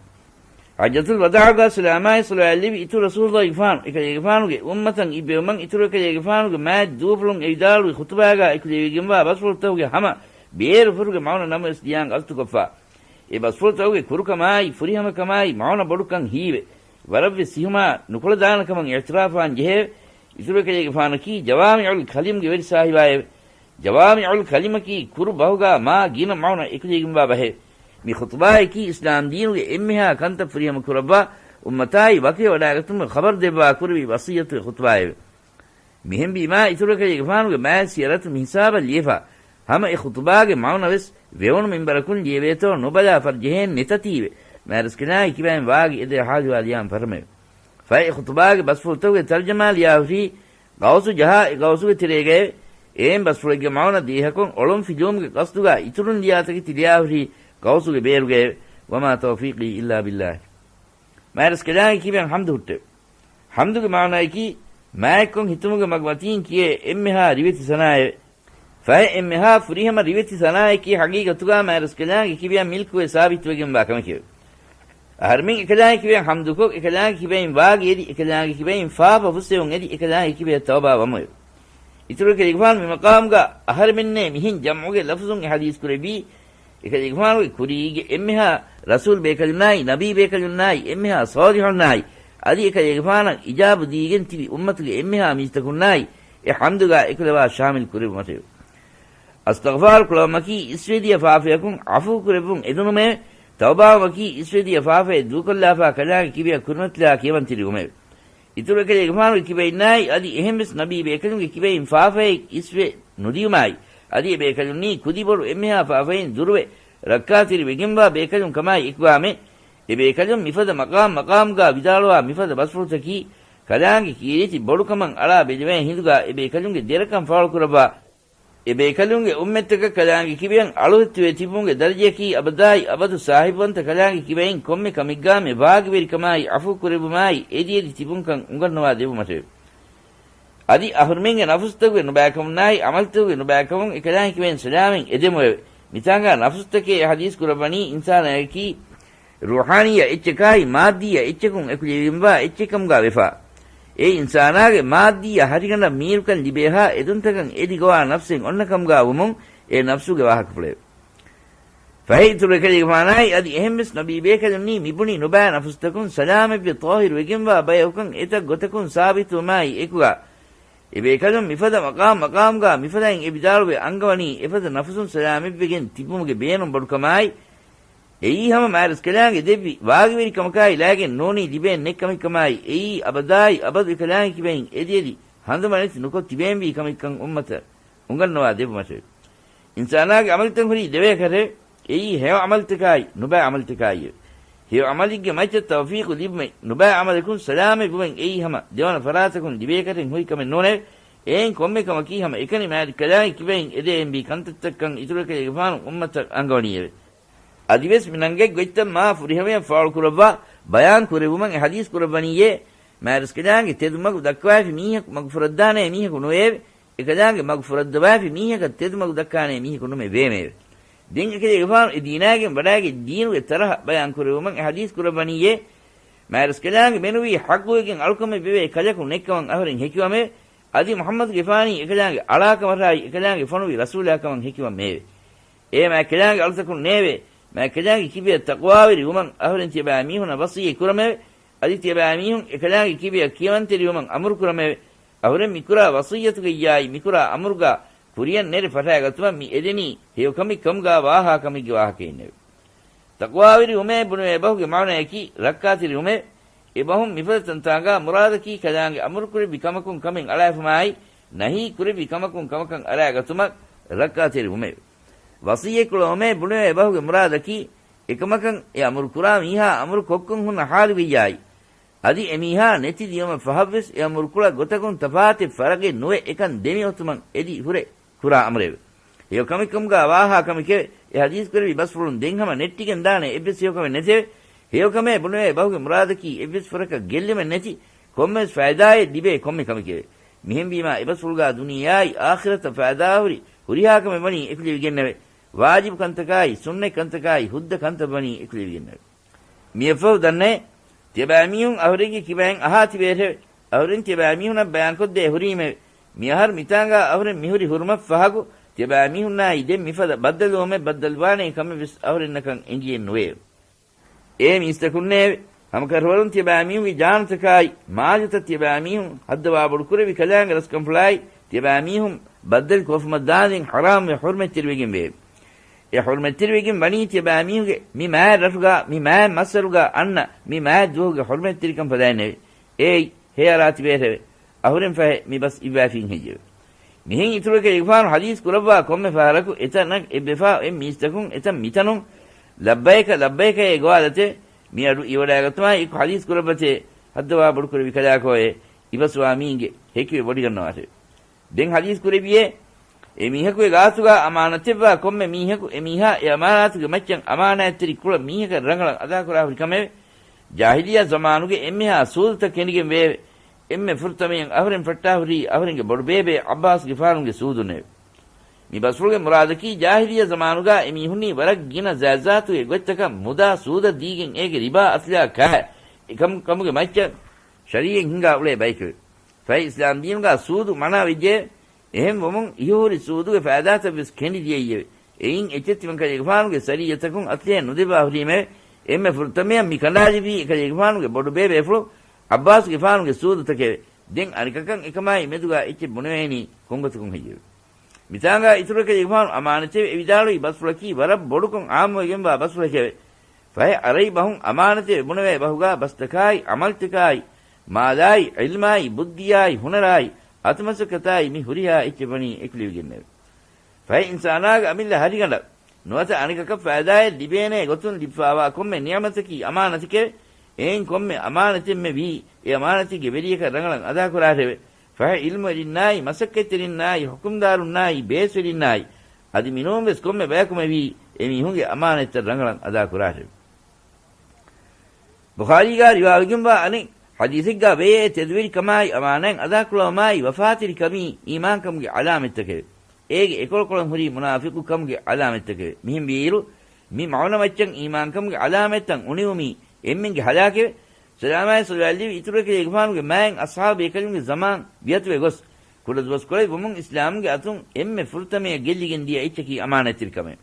ޙައްޖަތުލް ވަދާޢުގާ ސަލާމާއި ޞަލަވާތް ލެއްވި އިތުރު ރަސޫލުއްލާހިގެފާނު އެކަލޭގެފާނުގެ އުއްމަތަށް އިއްވެވުމަށް އިތުރު އެކަލޭގެފާނުގެ މާތް ދޫފުޅުން އެވިދާޅުވި ޚުޠުބާގާ އެކުލެވިގެންވާ ބަސްފުޅުތަކުގެ ހަމަ ބޭރުފުރުގެ މަޢުނަ ނަމަވެސް ލިޔާން ގަލްތުކޮށްފާ. އެ ބަސްފުޅުތަކުގެ ކުރުކަމާއި ފުރިހަމަކަމާއި މަޢުނަ ބޮޑުކަން ހީވެ، ވަރަށްވެސް ސިހުމާ ނުކުޅަދާނަކަމަށް އިޢުތިރާފުވާން ޖެހެއެވެ. އިތުރު އެކަލޭގެފާނަކީ ޖަވާމިޢުލް ކަލިމްގެ ވެރި ސާހިބާއެވެ. ޖަވާމިޢުލް ކަލިމަކީ ކުރު ބަހުގާ މާ ގިނަ މަޢުނަ އެކުލެވިގެންވާ ބަހެވެ. މި ޚުޠުބާއަކީ އިސްލާމް ދީނުގެ އެންމެހާ ކަންތައް ފުރިހަމަ ކުރައްވާ، އުއްމަތާއި ވަކިވެވަޑާގަތުމުގެ ޚަބަރު ދެއްވާ ކުރެވި ވަޞިއްޔަތުގެ ޚުޠުބާއެވެ. މިހެންވީމާ، އިތުރު އެކަލޭގެފާނުގެ މާތް ސިޔަރަތު މިހިސާބަށް ލިޔެފާ، ހަމަ އެ ޚުޠުބާގެ މަޢުނަވެސް ވެވުނު މިންބަރަކުން ލިޔެވޭތޯ ނުބަލާ ފަރު ޖެހޭން ނެތަތީވެ، މާތްރަސްކަލާނގެ ކިބައިން ވާގި އެދޭ ޙާލުވާ ލިޔާން ފަރުމެވެ. ފަހެ އެ ޚުޠުބާގެ ބަސްފުޅުތަކުގެ ތަރުޖަމާ ލިޔާހުށީ، ޣައުޞު ޖަހާ އެ ޣައުޞުގެ ތެރޭގައެވެ. އެހެން ބަސްފުޅެއްގެ މަޢުނަ ދޭހަކޮށް އޮޅުން ފިލުވުމުގެ ޤަޞްދުގާ އިތުރުން ލިޔާ ތަކެތި ލިޔާހުށީ ޣައުޞުގެ ބޭރުގައެވެ. وما توفيقي إلا بالله. މާތްރަސްކަލާނގެ ކިބައިން ޙަމްދު ހުއްޓެވެ. ޙަމްދުގެ މާނައަކީ، މާތްކޮށް ހިތުމުގެ މަގުމަތީން ކިޔޭ އެންމެހާ ރިވެތި ސަނާއެވެ. ފަހެ އެންމެހާ ފުރިހަމަ ރިވެތި ސަނާއަކީ ޙަޤީޤަތުގާ މާތްރަސްކަލާނގެ ކިބައިން މިލްކުވެ ސާބިތުވެގެންވާ ކަމެކެވެ. އަހަރެމެން އެކަލާނގެ ކިބައިން ޙަމްދުކޮށް، އެކަލާނގެ ކިބައިން ވާގި އެދި، އެކަލާނގެ ކިބައިން ފާފަ ފުއްސެވުން އެދި، އެކަލާނގެ ކިބަޔަށް ތައުބާ ވަމުއެވެ. އިތުރު އެކަލޭގެފާނު މި މަޤާމުގާ އަހަރެމެންނޭ މިހެން ޖަމްޢުގެ ލަފުޒުން އެ ޙަދީޘް ކުރެއްވީ، އެކަލޭގެފާނުގެ ކުރީގެ އެންމެހާ ރަސޫލް ބޭކަލުންނާއި، ނަބީ ބޭކަލުންނާއި، އެންމެހާ ޞާލިޙުންނާއި، އަދި އެކަލޭގެފާނަށް އިޖާބު ދީގެން ތިބި އުއްމަތުގެ އެންމެހާ މީސްތަކުންނާއި، އެ ޙަމްދުގާ އެކުލަވާ ޝާމިލް ކުރެއްވުމަށެވެ. އަސްތަޣުފާރު ކުޅަވުމަކީ އިސްވެދިޔަ ފާފަޔަކުން ޢަފޫ ކުރެއްވުން އެދުނުމެވެ. ތައުބާވުމަކީ އިސްވެދިޔަ ފާފައެއް ދޫކޮށްލާފާ ކަލާނގެ ކިބަޔަށް ކުރިމަތިލާ ކިޔަވަންތެރިވުމެވެ. އިތުރު އެކަލޭގެފާނުގެ ކިބައިންނާއި އަދި އެހެންވެސް ނަބީ ބޭކަލުންގެ ކިބައިން ފާފައެއް އިސްވެ ނުދިޔުމާއި، އަދި އެ ބޭކަލުންނީ ކުދިބޮޑު އެންމެހާ ފާފައިން ދުރުވެ ރައްކާތެރިވެގެންވާ ބޭކަލުން ކަމާއި އެކުގާމެ، އެ ބޭކަލުން މިފަދަ މަޤާމް މަޤާމްގާ ވިދާޅުވާ މިފަދަ ބަސްފުޅުތަކީ، ކަލާނގެ ކީރިތި ބޮޑުކަމަށް އަޅާ ބެލެވޭ ހިނދުގާ އެ ބޭކަލުންގެ ދެރަކަން ފާޅުކުރައްވާ، އެ ބޭކަލުންގެ އުއްމަތްތަކަށް ކަލާނގެ ކިބައިން އަޅުހެއްތުވެ ތިބުމުގެ ދަރަޖަޔަކީ އަބަދާއި އަބަދު ސާހިބުވަންތަ ކަލާނގެ ކިބައިން ކޮންމެ ކަމެއްގާމެ ވާގިވެރިކަމާއި ޢަފޫ ކުރެއްވުމާއި އެދިއެދި ތިބުންކަން އުނގަންނަވާ ދެއްވުމަށެވެ. އަދި އަހުރުމެންގެ ނަފުސްތަކުގެ ނުބައިކަމުންނާއި ޢަމަލުތަކުގެ ނުބައިކަމުން އެ ކަލާނގެ ކިބައިން ސަލާމަތް އެދެމުއެވެ. މިތާނގާ ނަފުސްތަކޭ ޙަދީޘް ކުރައްވަނީ އިންސާނާއެކީ ރޫޙާނީއްޔަ އެއްޗަކާއި މާއްދީއްޔަ އެއްޗަކުން އެކުލެވިގެންވާ އެއްޗެއް ކަމުގާ ވެފާ. އެ އިންސާނާގެ މާއްދީއްޔަ ހަށިގަނޑަށް މީރުކަން ލިބޭހާ އެދުންތަކަށް އެދި ގޮވާ ނަފްސެއް އޮންނަ ކަމުގާ ވުމުން އެ ނަފްސުގެ ވާހަކަފުޅެވެ. ފަހެ އިތުރު އެކަލޭގެފާނާއި އަދި އެހެންވެސް ނަބީ ބޭކަލުންނީ މިބުނި ނުބައި ނަފުސްތަކުން ސަލާމަތްވެ ޠާހިރު ވެގެންވާ ބަޔަކުކަން އެތައް ގޮތަކުން ސާބިތުވުމާއި އެކުގާ، އެ ބޭކަލުން މިފަދަ މަޤާމް މަޤާމްގާ މިފަދައިން އެ ވިދާޅުވެ އަންގަވަނީ އެފަދަ ނަފުސުން ސަލާމަތްވެގެން ތިބުމުގެ ބޭނުން ބޮޑުކަމާއި، އެއީ ހަމަ މާތްރަސްކަލާނގެ ދެއްވި ވާގިވެރި ކަމަކާއި ލާގެން ނޫނީ ލިބޭން ނެތް ކަމެއް ކަމާއި، އެއީ އަބަދާއި އަބަދު އެކަލާނގެ ކިބައިން އެދިއެދި ހަނދުމަ ނެތި ނުކޮށް ތިބޭންވީ ކަމެއްކަން އުއްމަތަށް އުނގަންނަވާ ދެއްވުމަށެވެ. އިންސާނާގެ އަމަލުތައް ހުރީ ދެވަޔަކަށެވެ. އެއީ ހެޔޮ އަމަލުތަކާއި ނުބައި އަމަލުތަކާއިއެވެ. ހެޔޮ އަމަލެއްގެ މައްޗަށް ތައުފީޤު ލިބުމެއް، ނުބައި އަމަލަކުން ސަލާމަތްވުމެއް އެއީ ހަމަ ދެވަނަ ފަރާތަކުން ލިބޭކަށެއް ހުރި ކަމެއް ނޫނެވެ. އެއިން ކޮންމެ ކަމަކީ ހަމަ އެކަނި މާތްރަސްކަލާނގެ ކިބައިން އެދެވޭންވީ ކަންތައްތައްކަން އިތުރު އެކަލޭގެފާނު އުއްމަތަށް އަންގަވަނީއެވެ. އަދިވެސް މި ނަންގަތް ގޮތްތައް މާ ފުރިހަމަޔަށް ފާޅުކުރައްވާ ބަޔާން ކުރެއްވުމަށް އެ ޙަދީޘް ކުރައްވަނީއޭ، މާތްރަސްކަލާނގެ ތެދު މަގު ދައްކަވާފި މީހަކު މަގު ފުރައްދާނޭ މީހަކު ނުވެއެވެ. އެކަލާނގެ މަގު ފުރައްދަވާފި މީހަކަށް ތެދު މަގު ދައްކާނޭ މީހަކު ނުމެ ވޭމެއެވެ. ދެން އެކަލޭގެފާނު އެ ދީނާގެން ވަޑާގެ ދީނުގެ ތަރަހަ ބަޔާން ކުރެއްވުމަށް އެ ޙަދީޘް ކުރައްވަނީއޭ، މާތްރަސްކަލާނގެ މެނުވީ ޙައްޤުވެގެން އަޅުކަމެއް ވެވޭ ކަލަކު ނެތްކަމަށް އަހުރެން ހެކިވަމެވެ. އަދި މުޙައްމަދުގެފާނީ އެކަލާނގެ އަޅާކަމަށާއި އެކަލާނގެ ފޮނުވި ރަސޫލާކަމަށް ހެކިވަމެވެ. އޭ މާތްކަލާނގެ އަޅުތަކުންނޭވެ! މާތްކަލާނގެ ކިބަޔަށް ތަޤްވާވެރި ވުމަށް އަހުރެން ތިޔަބައިމީހުނަށް ވަޞިއްޔަތް ކުރަމެވެ. އަދި ތިޔަބައިމީހުން އެކަލާނގެ ކިބަޔަށް ކިޔަވަންތެރިވުމަށް އަމުރުކުރަމެވެ. އަހުރެން މިކުރާ ވަޞިއްޔަތުގައްޔާއި މިކުރާ އަމުރުގާ ކުރިޔަށް ނެރެ ފަށާގަތުމަށް މި އެދެނީ ހެޔޮކަމެއް ކަމުގާ ވާހާ ކަމެއްގެ ވާހަކައިންނެވެ. ތަޤްވާވެރިވުމޭ ބުނެވޭ ބަހުގެ މާނަޔަކީ ރައްކާތެރިވުމެވެ. އެ ބަހުން މިފަދަ ތަންތާނގާ މުރާދަކީ ކަލާނގެ އަމުރުކުރެއްވި ކަމަކުން ކަމެއް އަޅާފުމާއި، ނަހީ ކުރެއްވި ކަމަކުން ކަމަކަށް އަރާގަތުމަށް ރައްކާތެރިވުމެވެ. ވަޞިއްޔަތްކުޅައުމޭ ބުނެވޭ ބަހުގެ މުރާދަކީ އެކަމަކަށް އެ އަމުރުކުރާ މީހާ އަމުރު ކޮށްކޮން ހުންނަ ޙާލުގައްޔާއި، އަދި އެމީހާ ނެތި ދިޔުމަށް ފަހަށްވެސް އެ އަމުރުކުޅަ ގޮތަކުން ތަފާތެއް ފަރަގެއް ނުވެ އެކަން ދެމިއޮތުމަށް އެދި ހުރެ ކުރާ އަމުރެވެ. ހެޔޮކަމެއްކަމުގާ ވާހާ ކަމެކެވެ. އެ ޙަދީޘް ކުރެއްވި ބަސްފުޅުން ދެން ހަމަ ނެއްޓިގެން ދާނެ އެއްވެސް ހެޔޮކަމެއް ނެތެވެ. ހެޔޮކަމޭ ބުނެވޭ ބަހުގެ މުރާދަކީ އެއްވެސް ފުރަކަށް ގެއްލުމެއް ނެތި، ކޮންމެވެސް ފައިދާއެއް ލިބޭ ކޮންމެ ކަމެކެވެ. މިހެންވީމާ އެބަސްފުޅުގާ ދުނިޔެއާއި އާޚިރަތަށް ފައިދާހުރި ހުރިހާ ކަމެއް ވަނީ އެކުލެވިގެންނެވެ. ވާޖިބު ކަންތަކާއި ސުންނަތް ކަންތަކާއި ހުއްދަ ކަންތައް ވަނީ އެކުލެވިގެންނެވެ. މިއަށްފަހު ދަންނައޭ، ތިޔަބައިމީހުން އަހުރެންގެ ކިބައިން އަހާ ތިބޭށެވެ. އަހުރެން ތިޔަބައިމީހުނަށް ބަޔާންކޮށްދޭ ހުރީމެވެ. މިއަހަރު މިތާނގާ އަހުރެން މިހުރި ހުރުމަށްފަހަކު، ތިޔަބައިމީހުންނާއި ދެން މިފަދަ ބައްދަލުވުމެއް ބައްދަލުވާނޭ ކަމެއްވެސް އަހުރެންނަކަށް އެނގިއެއް ނުވެއެވެ. އޭ މީސްތަކުންނޭވެ! ހަމަކަށަވަރުން ތިޔަބައިމީހުންގެ ޖާނުތަކާއި، މާލުތައް ތިޔަބައިމީހުން ހައްދަވާ ބޮޑުކުރެއްވި ކަލާނގެ ރަސްކަންފުޅާއި، ތިޔަބައިމީހުން ބައްދަލު ކޮށްފުމަށް ދާންދެން ޙަރާމްވެ ޙުރުމަތްތެރިވެގެން ވެއެވެ. އެ ޙުރުމަތްތެރިވެގެން ވަނީ ތިޔަބައިމީހުންގެ މި މާތް ރަށުގާ، މި މާތް މައްސަރުގާ އަންނަ މި މާތް ދުވަހުގެ ޙުރުމަތްތެރިކަން ފަދައިންނެވެ. އޭތް! ހޭއަރާ ތިބޭށެވެ! އަހުރެން ފަހެ މި ބަސް އިއްވާފީން ހެއްޔެވެ؟ މިހެން އިތުރުއެކަލޭގެފާނު ޙަދީޘް ކުރައްވާ ކޮންމެ ފަހަރަކު އެތަނަށް އެއްބަފާ އެއް މީސްތަކުން އެތަން މިތަނުން ލައްބައިކަ ލައްބައިކައޭ ގޮވާލަތޭ، މި އަޑު އިވަޑައިގަތުމާ އެކު ޙަދީޘް ކުރައްވަތޭ، ހައްދަވާ ބޮޑުކުރެއްވި ކަލާކޯއޭ، އިބަސްވާ މީންގެ ހެކިވެ ބޮޑިގަންނަވާށެވެ. ދެން ޙަދީޘް ކުރެއްވިއޭ، އެ މީހަކުގެ ގާތުގާ އަމާނަތެއްވާ ކޮންމެ މީހަކު އެ މީހާ އެ އަމާނާތުގެ މައްޗަށް އަމާނާތްތެރި ކުޅަ މީހަކަށް ރަނގަޅަށް އަދާކުރާ ހުރި ކަމެވެ. ޖާހިލިއްޔާ ޒަމާނުގެ އެންމެހާ ސޫދުތައް ކެނޑިގެން ވެއެވެ. އެންމެ ފުރަތަމަޔަށް އަހުރެން ފައްޓާ ހުރީ އަހުރެންގެ ބޮޑުބޭބެ ޢައްބާސްގެފާނުގެ ސޫދުންނެވެ. މި ބަސްފުޅުގެ މުރާދަކީ ޖާހިލިއްޔާ ޒަމާނުގާ އެ މީހުންނީ ވަރަށް ގިނަ ޒާތްޒާތުގެ ގޮތްތަކަށް މުދާ ސޫދަށް ދީގެން އޭގެ ރިބާ އަސްލާ ކާ އެކަމު ކަމުގެ މައްޗަށް ޝަރީޢަތް ހިންގާ އުޅޭ ބަޔެކެވެ. ފަހެ އިސްލާމްދީނުގާ ސޫދު މަނާ ވެއްޖެއެވެ. އެހެން ވުމުން އިހުހުރި ސޫދުގެ ފައިދާތައްވެސް ކެނޑި ދިޔައީއެވެ. އެއިން އެއްޗެއް ތިމަންކަލޭގެފާނުގެ ޝަރީޢަތަކުން އަސްލެއް ނުދެއްވާ ހުރީމެވެ. އެންމެ ފުރަތަމަޔަށް މި ކަނޑާލެއްވީ އެކަލޭގެފާނުގެ ބޮޑުބޭބޭފުޅު ޢައްބާސްގެފާނުގެ ސޫދުތަކެވެ. ދެން އަނެކަކަށް އެކަމާއި މެދުގާ އެއްޗެއް ބުނެވޭނީ ކޮންގޮތަކުން ހެއްޔެވެ؟ މިތާނގާ އިތުރު އެކަލޭގެފާނު އަމާނަތެވެ. އެ ވިދާޅުވި ބަސްފުޅަކީ ވަރަށް ބޮޑުކޮށް ޢާއްމުވެގެންވާ ބަސްފުޅެކެވެ. ފަހެ އަރަބި ބަހުން އަމާނަތެވެ ބުނެވޭ ބަހުގާ ބަސްތަކާއި، ޢަމަލުތަކާއި، މާލާއި، ޢިލްމާއި، ބުއްދިއާއި، ހުނަރާއި، އަތުމަސައްކަތާއި މި ހުރިހާ އެއްޗެއް ވަނީ އެކުލެވިގެންނެވެ. ފަހެ އިންސާނާގެ އަމިއްލަ ހަށިގަނޑަށް ނުވަތަ އަނެކަކަށް ފައިދާއެއް ލިބޭނޭ ގޮތުން ލިބިފާވާ ކޮންމެ ނިޢުމަތަކީ އަމާނަތެކެވެ. އެއިން ކޮންމެ އަމާނަތެއްމެ ވީ، އެ އަމާނަތެއްގެ ވެރިޔަކަށް ރަނގަޅަށް އަދާކުރާށެވެ. ފަހެ ޢިލްމުވެރިންނާއި، މަސައްކަތްތެރިންނާއި، ޙުކުމްދާރުންނާއި، ބޭސްވެރިންނާއި، އަދި މިނޫންވެސް ކޮންމެ ބަޔަކުމެ ވީ، އެމީހުންގެ އަމާނަތްތައް ރަނގަޅަށް އަދާކުރާށެވެ. ބުޚާރީގާ ރިވާވެގެންވާ އަނެއް ޙަދީޘެއްގާ ވެޔޭ، ތެދުވެރިކަމާއި، އަމާނާތް އަދާކުޅަވުމާއި، ވަފާތެރިކަމީ އީމާންކަމުގެ ޢަލާމަތްތަކެވެ. އޭގެ އެކޮޅުކޮޅުން ހުރީ މުނާފިޤުކަމުގެ ޢަލާމަތްތަކެވެ. މިހެން ވީއިރު، މި މަޢުނަ މައްޗަށް އީމާންކަމުގެ ޢަލާމަތްތައް އުނިވުމީ އެންމެންގެ ހަލާކެވެ. ސަލާމާއި ޞަލަވާތް ލެއްވި އިތުރު އެކަލޭގެފާނުގެ މާތް އަޞްޙާބު ބޭކަލުންގެ ޒަމާން ވިއަތުވެ ގޮސް، ކުޑަދުވަސްކޮޅެއް ވުމުން އިސްލާމުގެ އަތުން އެންމެ ފުރަތަމަޔަށް ގެއްލިގެން ދިޔަ އެއްޗަކީ އަމާނަތްތެރިކަމެވެ.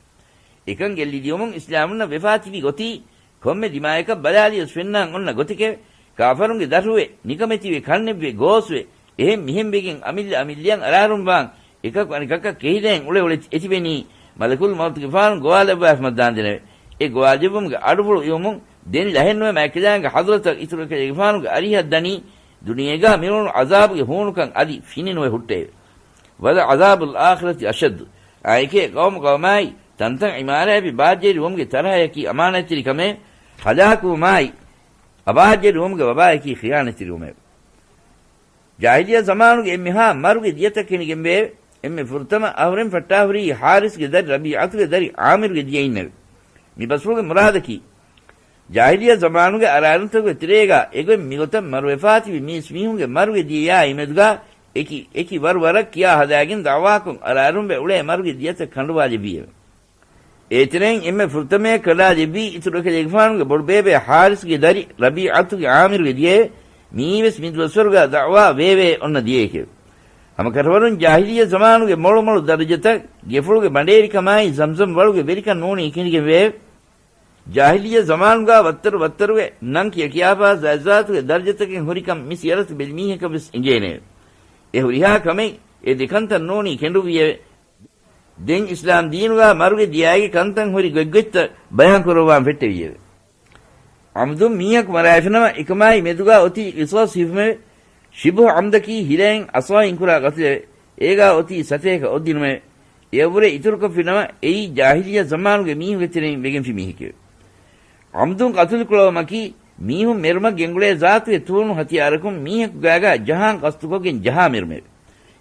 އެކަން ގެއްލި ދިޔުމުން އިސްލާމުންނަށް ވެފާ ތިބި ގޮތީ، ކޮންމެ ދިމާޔަކަށް ބަލާލިޔަސް ފެންނާން އޮންނަ ގޮތެކެވެ. ކާފަރުންގެ ދަށުވެ، ނިކަމެތިވެ، ކަންނެއްވެ، ގޯސްވެ، އެހެން މިހެން ވެގެން އަމިއްލަ އަމިއްލައަށް އަރާރުންވާން އެކަކު އަނެކަކަށް ކެހިލައިން އުޅެ އުޅެ އެތިބެނީ މަލަކުލް މައުތުގެފާނު ގޮވާލައްވާފަ މައްދާންދެނެވެ. އެ ގޮވާލެއްވުމުގެ އަޑުފުޅު އިވުމުން ދެން ލަހެއްނުވެ މާތްކަލާނގެ ޙަޟްރަތަށް އިތުރު ކަލޭގެފާނުގެ އަރިހަށް ދަނީ ދުނިޔޭގާ މިރުވަނު ޢަޒާބުގެ ހޫނުކަން އަދި ފިނިނުވެ ހުއްޓެވެ. ولعذاب الآخرة أشد. އާއެކޭ ޤައުމު ޤައުމާއި ތަންތަން ޢިމާރާތްވެ ބާއްޖަވެރިވުމުގެ ތަރަހަޔަކީ އަމާނާތްތެރިކަމެއް، ހަލާކުވުމާއި އަބާއްޖަވެރިވުމުގެ ވަބާޔަކީ ޚިޔާނަތްތެރިވުމެވެ. ޖާހިލިއްޔާ ޒަމާނުގެ އެންމެހާ މަރުގެ ދިޔަތައް ކެނޑިގެންވެއެވެ. އެންމެ ފުރަތަމަ އަހުރެން ފައްޓާހުރީ ޙާރިސްގެ ދަރި ރަބީޢަތުގެ ދަރި ޢާމިރުގެ ދިޔައިންނެވެ. މި ބަސްފުޅުގެ މުރާދަކީ، ޖާހިލިއްޔާ ޒަމާނުގެ އަރާރުންތަކުގެ ތެރޭގާ އެގޮތް މިގޮތަށް މަރުވެފާތިބި މީސްމީހުންގެ މަރުގެ ދިޔަޔާއި މެދުގާ އެކި އެކި ވަރު ވަރަށް ކިޔާ ހަދާގެން ދަޢުވާކޮށް އަރާރުންވެ އުޅޭ މަރުގެ ދިޔަތައް ކަނޑުވާލެއްވީއެވެ. އޭތެރެއިން އެންމެ ފުރަތަމަޔަށް ކަނޑާލެއްވީ އިތުރު ކަލޭގެފާނުގެ ބޮޑުބޭބެ ޙާރިސްގެ ދަރި ރަބީޢަތުގެ ޢާމިރުގެ ދިޔައެވެ. މިއީވެސް މިދުވަސްވަރުގާ ދަޢުވާ ވޭވޭ އޮންނަ ދިޔައެކެވެ. ހަމަކަށަވަރުން ޖާހިލިއްޔާ ޒަމާނުގެ މޮޅުމޮޅު ދަރަޖަތައް ގެފުޅުގެ ބަނޑޭރިކަމާއި ޒަމްޒަމް ވަޅުގެ ވެރިކަން ނޫނީ ކެނޑިގެންވެއެވެ. ޖާހިލިއްޔާ ޒަމާނުގާ ވައްތަރު ވައްތަރުގެ ނަން ކިޔަ ކިޔާފާ ޒާތްޒާތުގެ ދަރަޖަތަކެއް ހުރިކަން މި ސިޔަރަތު ބެލި މީހަކަށް ވެސް އެނގޭނެއެވެ. އެ ހުރިހާ ކަމެއް އެ ދެ ކަންތައް ނޫނީ ކެނޑުއްވިއެވެ. ދެން އިސްލާމް ދީނުގާ މަރުގެ ދިޔައިގެ ކަންތައް ހުރި ގޮތްގޮތްތައް ބަޔާން ކުރައްވާން ފެއްޓެވިއެވެ. ޢަމްދުން މީހަކު މަރާފިނަމަ އެކަމާއި މެދުގާ އޮތީ ޤިޞާޞް ހިފުމެވެ. ޝިބުހު ޢަމްދަކީ ހިލައިން ޢަޞާއިން ކުރާ ޤަތުލެވެ. އޭގާ އޮތީ ސަތޭކަ އޮއްދިނުމެވެ. އެއަށްވުރެ އިތުރުކޮށްފިނަމަ އެއީ ޖާހިލިއްޔާ ޒަމާނުގެ މީހުންގެ ތެރެއިން ވެގެންފި މީހެކެވެ. ޢަމްދުން ޤަތުލުކުޅަވުމަކީ މީހުން މެރުމަށް ގެންގުޅޭ ޒާތުގެ ތޫނު ހަތިޔާރަކުން މީހަކު ގާގާ ޖަހާން ޤަޞްދުކޮށްގެން ޖަހާ މެރުމެވެ.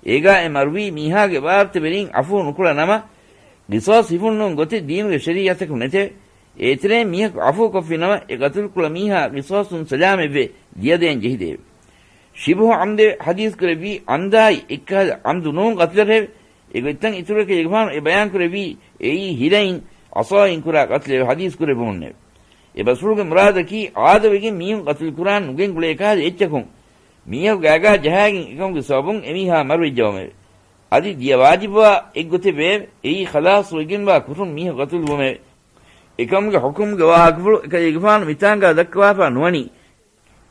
އޭގާ އެ މަރުވީ މީހާގެ ވާރުތަވެރީން ޢަފޫ ނުކުޅަނަމަ، ޤިޞާޞް ހިފުން ނޫން ގޮތެއް ދީނުގެ ޝަރީޢަތަކު ނެތެވެ. އޭތެރެއިން މީހަކު ޢަފޫކޮށްފިނަމަ، އެ ޤަތުލުކުޅަ މީހާ ޤިޞާޞުން ސަލާމަތްވެ ދިޔަދޭން ޖެހިދެއެވެ. ޝިބުހު ޢަމްދެވެ. ޙަދީޘް ކުރެއްވީ ޢަމްދާއި އެއްކަހަލަ ޢަމްދު ނޫން ޤަތުލެކެވެ. އެގޮތްތަން އިތުރު އެކަލޭގެފާނު އެ ބަޔާން ކުރެއްވީ އެއީ ހިލައިން ޢަޞާއިން ކުރާ ޤަތުލެވެ. ޙަދީޘް ކުރެއްވުމުންނެވެ. އެ ބަސްފުޅުގެ މުރާދަކީ ޢާދަވެގެން މީހުން ޤަތުލުކުރާން ނުގެންގުޅޭ ކަހަލަ އެއްޗަކުން މީހަކު ގާގާ ޖަހާގެން އެކަމުގެ ސަބަބުން އެމީހާ މަރުވެއްޖައުމެވެ. އަދި ދިޔަ ވާޖިބުވާ އެއްގޮތެއް ވެއެވެ. އެއީ ޚަލާޞްވެގެންވާ ކުށުން މީހަކު ޤަތުލުވުމެވެ. އެކަމުގެ ޙުކުމުގެ ވާހަކަފުޅު އެކަލޭގެފާނު މިތާނގާ ދައްކަވާފާ ނުވަނީ،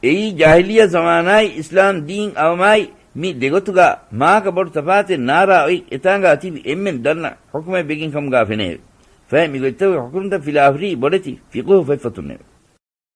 އެއީ ޖާހިލިއްޔާ ޒަމާނާއި އިސްލާމް ދީން އައުމާއި މި ދެގޮތުގާ މާކަ ބޮޑު ތަފާތެއް ނާރާ އޮތް އެތާނގާ ތިބި އެންމެން ދަންނަ ޙުކުމެއް ވެގެން ކަމުގާ ފެނެއެވެ. ފަހެ މިގޮތްތަކުގެ ޙުކުމްތައް ފިލާވަރީ ބޮޑެތި ފިޤުހު ފޮތްފޮތުންނެވެ.